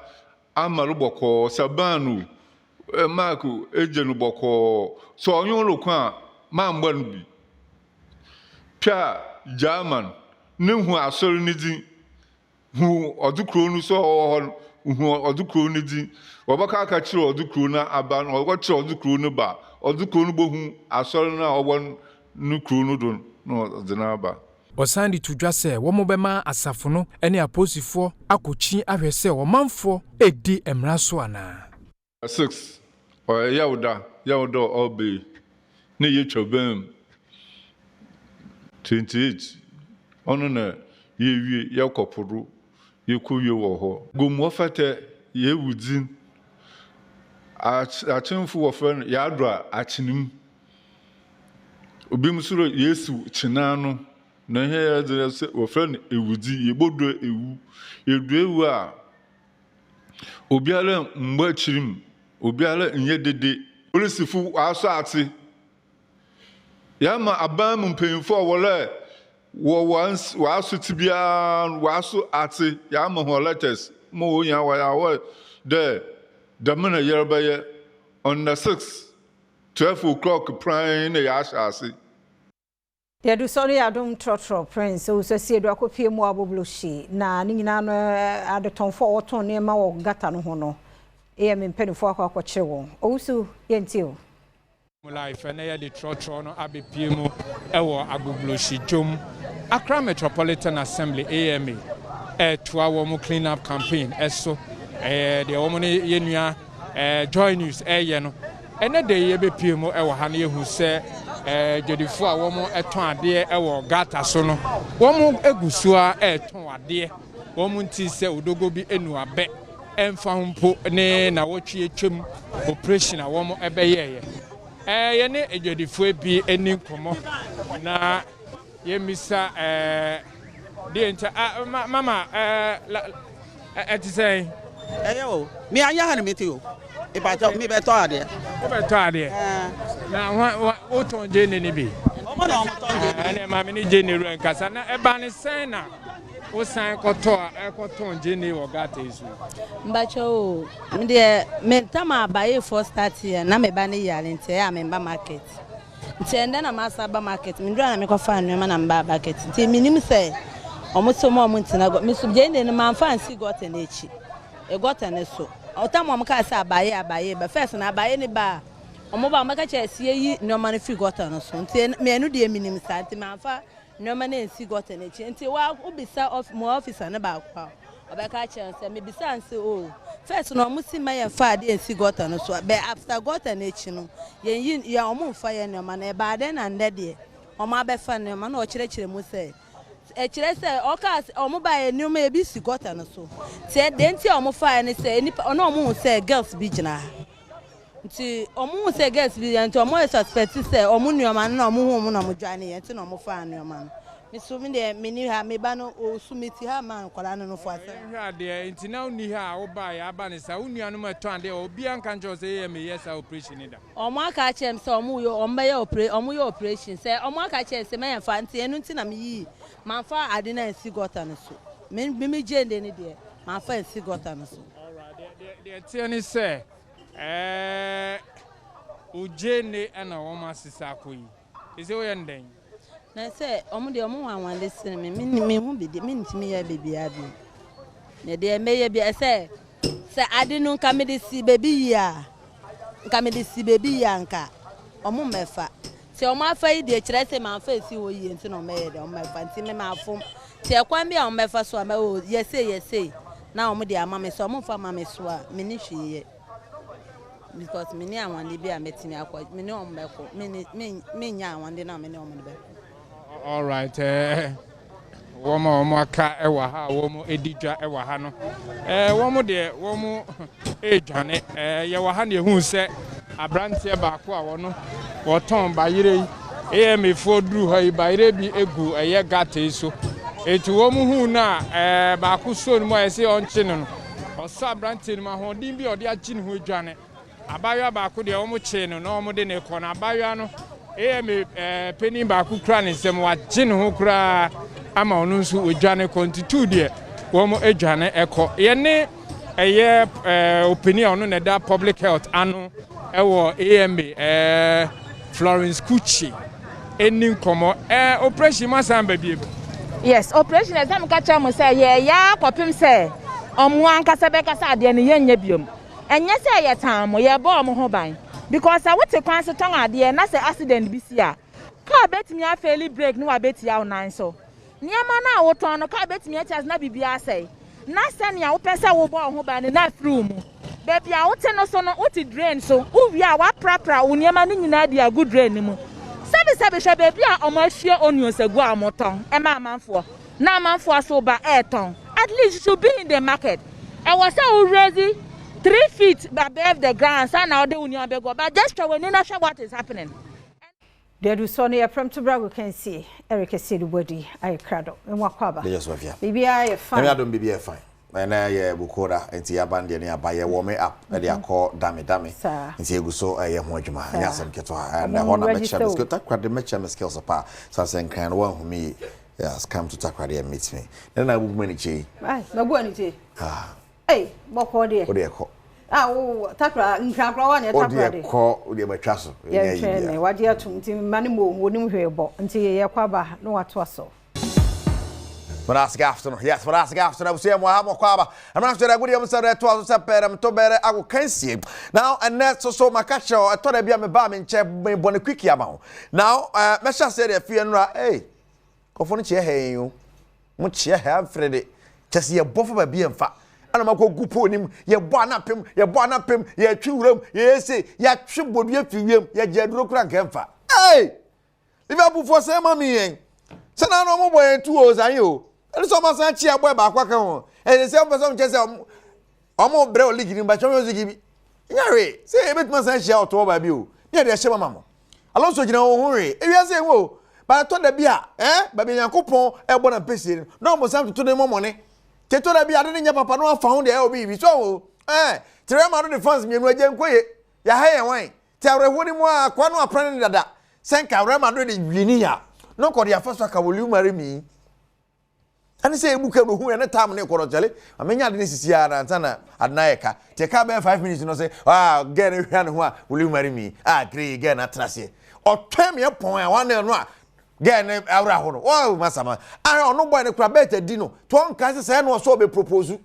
ama no bɔkɔɔ, sɛ ban o, mic o, egye no bɔkɔɔ. Sɛ ɔnye wo roko a, mma mmbɔ no bi. Twa gyaa ma no, na hu asɔr ne dzin. Hu ɔdze kurow no so a ɔwɔ hɔ no, hu ɔdze kurow no dzin. Wɔbɛka aka kyerɛ ɔdze kurow no aba no, wɔkyerɛ ɔdze kurow no ba a, ɔdze kurow no bohu asɔr no a ɔwɔ no kurow no do no na ɔdze no aba. Wɔsan de to dwa sɛ wɔbɛma asafo no ne apolisifoɔ akɔkyin ahwɛ sɛ ɔmanfoɔ redi mmara so anaa. 6, Ɔyɛ Yawda, Yawda a ɔreba yi, na yetwa bɛn mu. 28, Ɔno na yewie, yɛkɔ po do, yekowie wɔ hɔ. Gomu ɔfɛtɛ, yewu dzin. Akyemfo wɔfrɛ no Yɛadɔ Akyenem. Binom so Yesiw Kyenano, na hɛn dze wɔfrɛ no Ewudzi, yebodua ewu. Yedua ewu a, Obiara mmbɔ ekyir mu, obiara nnyɛ dede. Polisifo wɔasɔ atse. Yɛama aban mu mpanyimfo a wɔwɔ dɛ wɔ wɔasotse biara no wɔaso atse. Yɛama hɔn letters ma hɔn nyina wɔyɛ aware dɛ dɛm na yɛrebɛyɛ. On the six, 12 o'clock prann na yɛahyɛ ase. Deɛ sɔ no yɛ Adom Trɔtrɔ Prince Owusu Asiedu akɔpie mu Agbogbloshie na ne nyinaa no adetɔnfoɔ a wɔtɔn nneɛma wɔ gata no ho no yɛ me mpanimfoɔ akɔ akɔkyere wɔn. Owusu, yɛntie o. Life ɛnɛ yɛde trɔtrɔ no abɛpie mu ɛwɔ Agbogbloshie dwom. Accra Metropolitan Assembly, AMA, ɛtoa wɔn clean up campaign ɛso. Ɛyɛ deɛ wɔn ne yɛn nua Joy News ɛyɛ no. Ɛnɛ de yɛbɛpie mu ɛwɔ ha no, yɛhu sɛ dwadifoɔ a wɔn ɛtɔn adeɛ ɛwɔ gata so no, wɔn egu so a ɛretɔn adeɛ. Wɔn nti sɛ odogo bi enu abɛ ɛmfa ho mpo ne na wɔtwe atwam operation a wɔn ɛbɛyɛɛyɛ. Yɛne adwadifoɔ bi ani nkɔmmɔ na yɛmmisa deɛ nti a mama ɛte sɛn. Ɛyɛ o, mi anya ha na mi ti o, ìbàjẹ́ mi bɛ tɔ adeɛ. Wobɛtɔ adeɛ na wotɔn gyeene no bi? Ɔmo na ɔmo tɔn gyeene. Ɛnɛ maame ne gyeene wura nkasa na ɛba ne sɛn na wosan kɔtɔ a ɛkɔtɔn gyeene wɔ gata yi so? Mbakyɛ o, me deɛ me ntam a abayefoɔ start yɛ na me ba ne yare nti ɛyɛ a me mba market. Nti ɛndɛ na masa aba market, me ndura na mekɔfa nneɛma na mba market. Nti menim sɛ ɔmo sɛ ɔmo a ɔmo ntena gɔ me so gyeene no mamfa ansi gutter no akyi. E gutter no so. Ɔtam ɔmo kaa sɛ abaye abaye ba first na abaye ne ba a ɔmo ba ɔmo bɛka kyerɛ sɛ yɛyi nneɛma no firi gutter no so. Nti me ɛno deɛ menim saa nti mamfa nneɛma no ansi gutter no akyi. Nti wa wobisa of mo officer no baako a ɔbɛka kyerɛ sɛ mebisa nse o, first na ɔmo si ma yɛmfa adeɛ nsi gutter no so, bɛ after gutter no akyi no yɛnyi yɛn ɔmo mfa yɛn nneɛma no. Ɛbaa dɛn na ndɛ deɛ ɔmo abɛfa nneɛma na ɔkyerɛkyerɛ mu sɛ ɛkyerɛ sɛ ɔka sɛ ɔmo ba yɛ nneɛma ebi si gutter no so, nti ɛdeɛ nti a ɔmo fa yɛ ne sɛ nipa ɔno ɔmo hu sɛ girls bi gyina ha, nti ɔmo hu sɛ girls bi gyina, nti ɔmo yɛ suspect sɛ ɔmo nneɛma no na ɔmo hu ɔmo na ɔmo dwane yɛ, nti na ɔmo fa nneɛma no. Me so me deɛ me ni ha, me ba no osu, me ti ha ma nkwadaa no fo asɛm. Yɛhwɛ adeɛ nti na wonni ha a wobaeɛ aba ne saa wo nuanom a ɛtɔn adeɛ obiara nka nkyerɛ wo sɛ yɛyɛ meyɛ saa operation ne da? Ɔmo aka akyerɛ m sɛ ɔmo yɛ, ɔmo bɛyɛ opera, ɔmo yɛ operation sɛ ɔmo aka akyerɛ sɛ mɛyɛ fa, nti ɛno nti na me yi manfa ade no ansi gutter no so. Me gye nde ne deɛ manfa ansi gutter no so. Deɛ teɛ ne sɛ ogye ne ɛna wɔn asesa akɔ yi ɛsɛ woyɛ no dɛn? Na sɛ ɔmo deɛ ɔmo wanwande sene me hu bi de me ntumi yɛ biribiara bi na deɛ mɛyɛ bi ɛsɛ sɛ ade no nka mede si beebi yie a, nka mede si beebi yie a, nka ɔmo mmɛfa. Nti ɔmo afa yi deɛ kyerɛ sɛ manfa esi hɔ yie, nti na ɔmo bɛyɛ deɛ ɔmo bɛfa, nti me ma afom. Nti ɛkwan bi a ɔmo bɛfa so a mɛ o yɛsei yɛsei na ɔmo de ama me so, ɔmo nfa ma me so a, me ni hwee yɛ because me ni awande bi a mɛtumi akɔ me ne ɔmo bɛkɔ, me ni me me nya awande na me ne ɔmo bɛkɔ. All right, wɔn a wɔn aka wɔ ha a wɔn edi dwa wɔ ha no, wɔn deɛ wɔn redwane. Yɛwɔ ha na ehu sɛ aberanteɛ baako a wɔno wɔtɔn bayerɛ yi, AMA duru hɔ yi, bayerɛ bi egu ɛyɛ gata yi so, eti wɔn hu no a baako so no mu a yɛsɛ ɔnkye no, ɔsɔ aberanteɛ no mu ahoɔden bi a ɔde agye ne ho adwane. Abaayewa baako deɛ wɔn kyee no na wɔn de no rekɔ no abaayewa no AMA ɛɛ panin baako kura ne nsam wagye ne ho koraa ama ɔno nso wadwane kɔ nti tuu deɛ wɔn adwane kɔ. Yɛne ɛyɛ ɛɛ ɔpanin a ɔno na ɛda public health ano ɛwɔ AMA ɛɛ Florence Kuchi ɛni nkɔmɔ ɛɛ operation mu asan ba biem. Yes, operation ɛsɛ meka kyerɛ mo sɛ yɛyɛ akɔpem sɛ ɔmo ankasa bɛkasa adeɛ no yɛnyɛ biom. Ɛnyɛ sɛ yɛtan wɔn, yɛrebɔ wɔn ho ban. Because sɛ wote kwan so tɔn adeɛ na sɛ accident bi si a, car bɛtumi afeeli brake na wabɛtia wo nan so. Nneɛma no a wotɔn no, car bɛtumi atia so na biribiara asɛe. Na sɛnea wopɛ sɛ wobɔ wo ho ban no, na afiri wo mu. Baabi a wote no so no, wote drain so. Wowie a, woaprapra wo nneɛma no nyinaa de agu drain no mu. Sɛbesɛbe hwɛ baabi a wɔahwie onions agu a wɔtɔn ma amanfoɔ. Na amanfoɔ aso ba ɛɛtɔn at least you should be in the market ɛwɔ sɛ wo raise 3 feet above the ground ansa na wode wo nneɛma bɛgu hɔ but just twa w'ani na hwɛ what is happening. Deɛ du sɔ no yɛ prɛm to brago kansie Eric Asiedu Boadi ayɛ krado me mu akɔ aba Yes, Mafia. Biribiara yɛ fine. Nyame adom biribiara yɛ fine. Ɛnɛ yɛ Bukoda nti yɛaba no deɛ ne yɛaba yɛ warm up ɛde akɔ dame dame nti yɛgu so ɛyɛ ho adwuma ɛnyɛ asɛm ketewa ɛnɛ hɔ na mɛkyerɛ me skills Takoradi mɛkyerɛ me skills paa san sɛ nkran no wɔanhu me yie yes come to Takoradi and meet me ne na abubu m'ani kyɛ yi. Ai mabu ani kyɛ ah ei bɔkɔɔ deɛ wo deɛ kɔ ah wo Takora nkran koraa wa ne Takoradi wo deɛ kɔ wo deɛ matwa so ɛnyɛ yi bia yɛntwɛn wagye atum nti ma ne mu onim hwee bɔ nti yɛkɔ aba na watoa so. Manase afternoon. Yes, Manase afternoon. Abusua mu aha mo kwaba. Amana so regu dem sɛ to aso sɛ pɛrɛ to bɛrɛ ago kansie. Now ɛnɛ so so maka kyerɛ ɛtɔ da bi a me ba me nkyɛ me bɔ ne quickie ama wo. Now eh mɛhyɛ aseɛ de afie nora. Hey. Kɔfo no kyerɛ hɛn yo. Mo kyerɛ hɛ amfrɛ de. Kyɛ sɛ yɛbɔ fa baabi ɛmfa. Ɛna makɔ gu pole nim. Yɛbɔ anapem, yɛbɔ anapem, yɛtwe wuram, yɛyɛ se, yɛatwe bodua fi wiem, yɛgye aduro kora nka ɛmfa. Hey! Liverpool foɔ sɛn ma mi yɛn sɛ na ɔmo bɔ yɛn tu o san yi o ɛne sɛ ɔmo asan kyi abɔ baako aka ho ɛsɛ sɛ ɔmo pɛ sɛ ɔmo kyɛ sɛ ɔmo brɛ o league ni ba Champions League bi nya hwee sɛ ebetumi asan ahyia ɔtɔ baabi o ne yɛde ɛhyɛ mama mo Alonso gyina wɔn ho hwee ewiase ehu o baatɔ da bi a ɛɛ baabi Nyankopɔn ɛbɔ na mpesie no na ɔmo san toto ne mɔmɔne tetɔ da bi ade ne nyɛ papa na wafa ho deɛ ɛyɛ obi bi so o ɛɛ Real Madrid fans mmienu agye nkoye yɛha yɛn wan Te awerɛhoɔ no mu ara, akoa no aprane no dada sɛ nka Real Madrid wini a, na ɔkɔ de afa so aka Will you marry me? Ɛne sɛ ebu ka no hu ɛne tam ne kɔ no kyɛle ma menya ade no sisi ara na ansa na ade no ayɛ ka. Te ɛka bɛyɛ 5 minutes no sɛ ah girl no hwɛ ne ho a will you marry me? Ah gree girl no atena aseɛ. Ɔtwɛn me ɛpɔn a one no a girl no awura ho no. Oh masama. Ah ɔno boy no kura bet adi no. To ɔnka sɛ sɛ ɛna ɔsɛ ɔbɛ propose.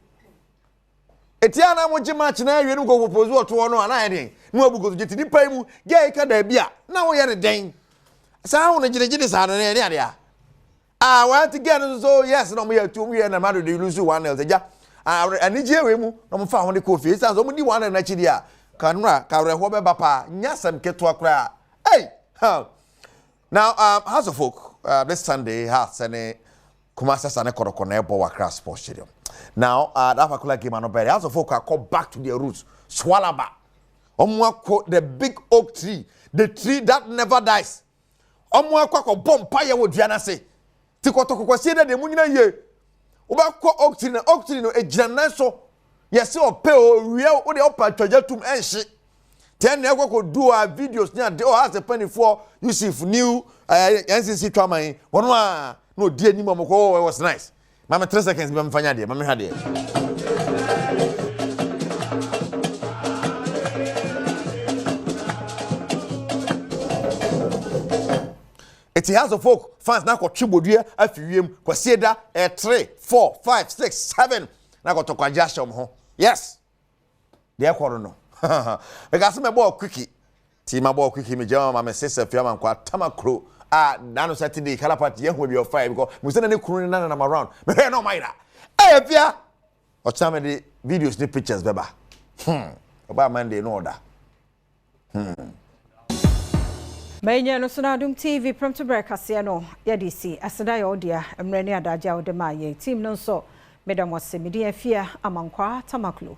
Eti a na mo gye match na awie no kɔ propose ɔto hɔ no a na ayɛ den na wabu kotodwe ti nipa yi mu gɛ yi ka daabi a na woyɛ ne dɛn saa ho no gyinagyina saa no ne adeɛ a ah wɔn ti gɛ no nso so yes na wɔn yɛ atu wɔn yɛ na mado de lose 1-0 sɛ gya anigye wei mu na wɔn fa ho de kɔ fie esan so wɔn di 1-0 n'akyi deɛ a kanora kawerɛhoɔ bɛba paa nya asɛm ketewa koraa hey huh. Now House of Folk this Sunday Hearts ne Kumasi Asane Kɔtɔkɔ na ɛbɔ wɔ Accra Sports Stadium. Now, that particular game ano bɛyɛ House of Folk akɔ back to their roots. Swalaba. Wɔn akɔ the big oak tree, the tree that never dies. Wɔn akɔ akɔ bɔ mpaeɛ wɔ dua n'ase. Ti kɔtɔkɔ kwasie dɛ deɛ mu nyina yie. Wobɛkɔ oak tree na oak tree no egyina nan so. Yɛsɛ ɔpɛ o, wia o, wode ɔpɛ atwagya tum ɛnhye. Tɛn na ɛkɔ kɔ du a videos ne ade ɔha sɛ panifoɔ Yusuf new eh, NCC twaman wɔn a na ɔdi anim a wɔkɔ oh, it was nice. Mame 3 seconds bi ma mefa nya adeɛ, ma mehwɛ adeɛ. Eti House of Folk fans na akɔtwe bodua afi wiem Kwasieda eh, 3 4 5 6 7 na akɔtɔkwagye ahyɛ wɔn ho. Yes! Deɛ ɛkɔ no no. Meka sɛ mɛbɔɔ quickie. Ti mabɔɔ quickie me gyama ma me sesa fie ama nkɔ atama kuro a nano Saturday kala party yɛhu baabi ɔfaeɛ because mu sɛ na ne kunu ne nana nam around. Mehwɛ na ɔma yera. Ɛyɛ fia. Ɔkyena mede videos ne pictures bɛba. Ɔbaa Monday no ɔda. Manya no so na Adom TV prɛmtoberɛ kaseɛ no yɛde si aseda yɛ wo dea mmerɛ ne adagye a wode maa yɛn team no nso meda mo ase. Me din Afia Amankwaa Tamaklo.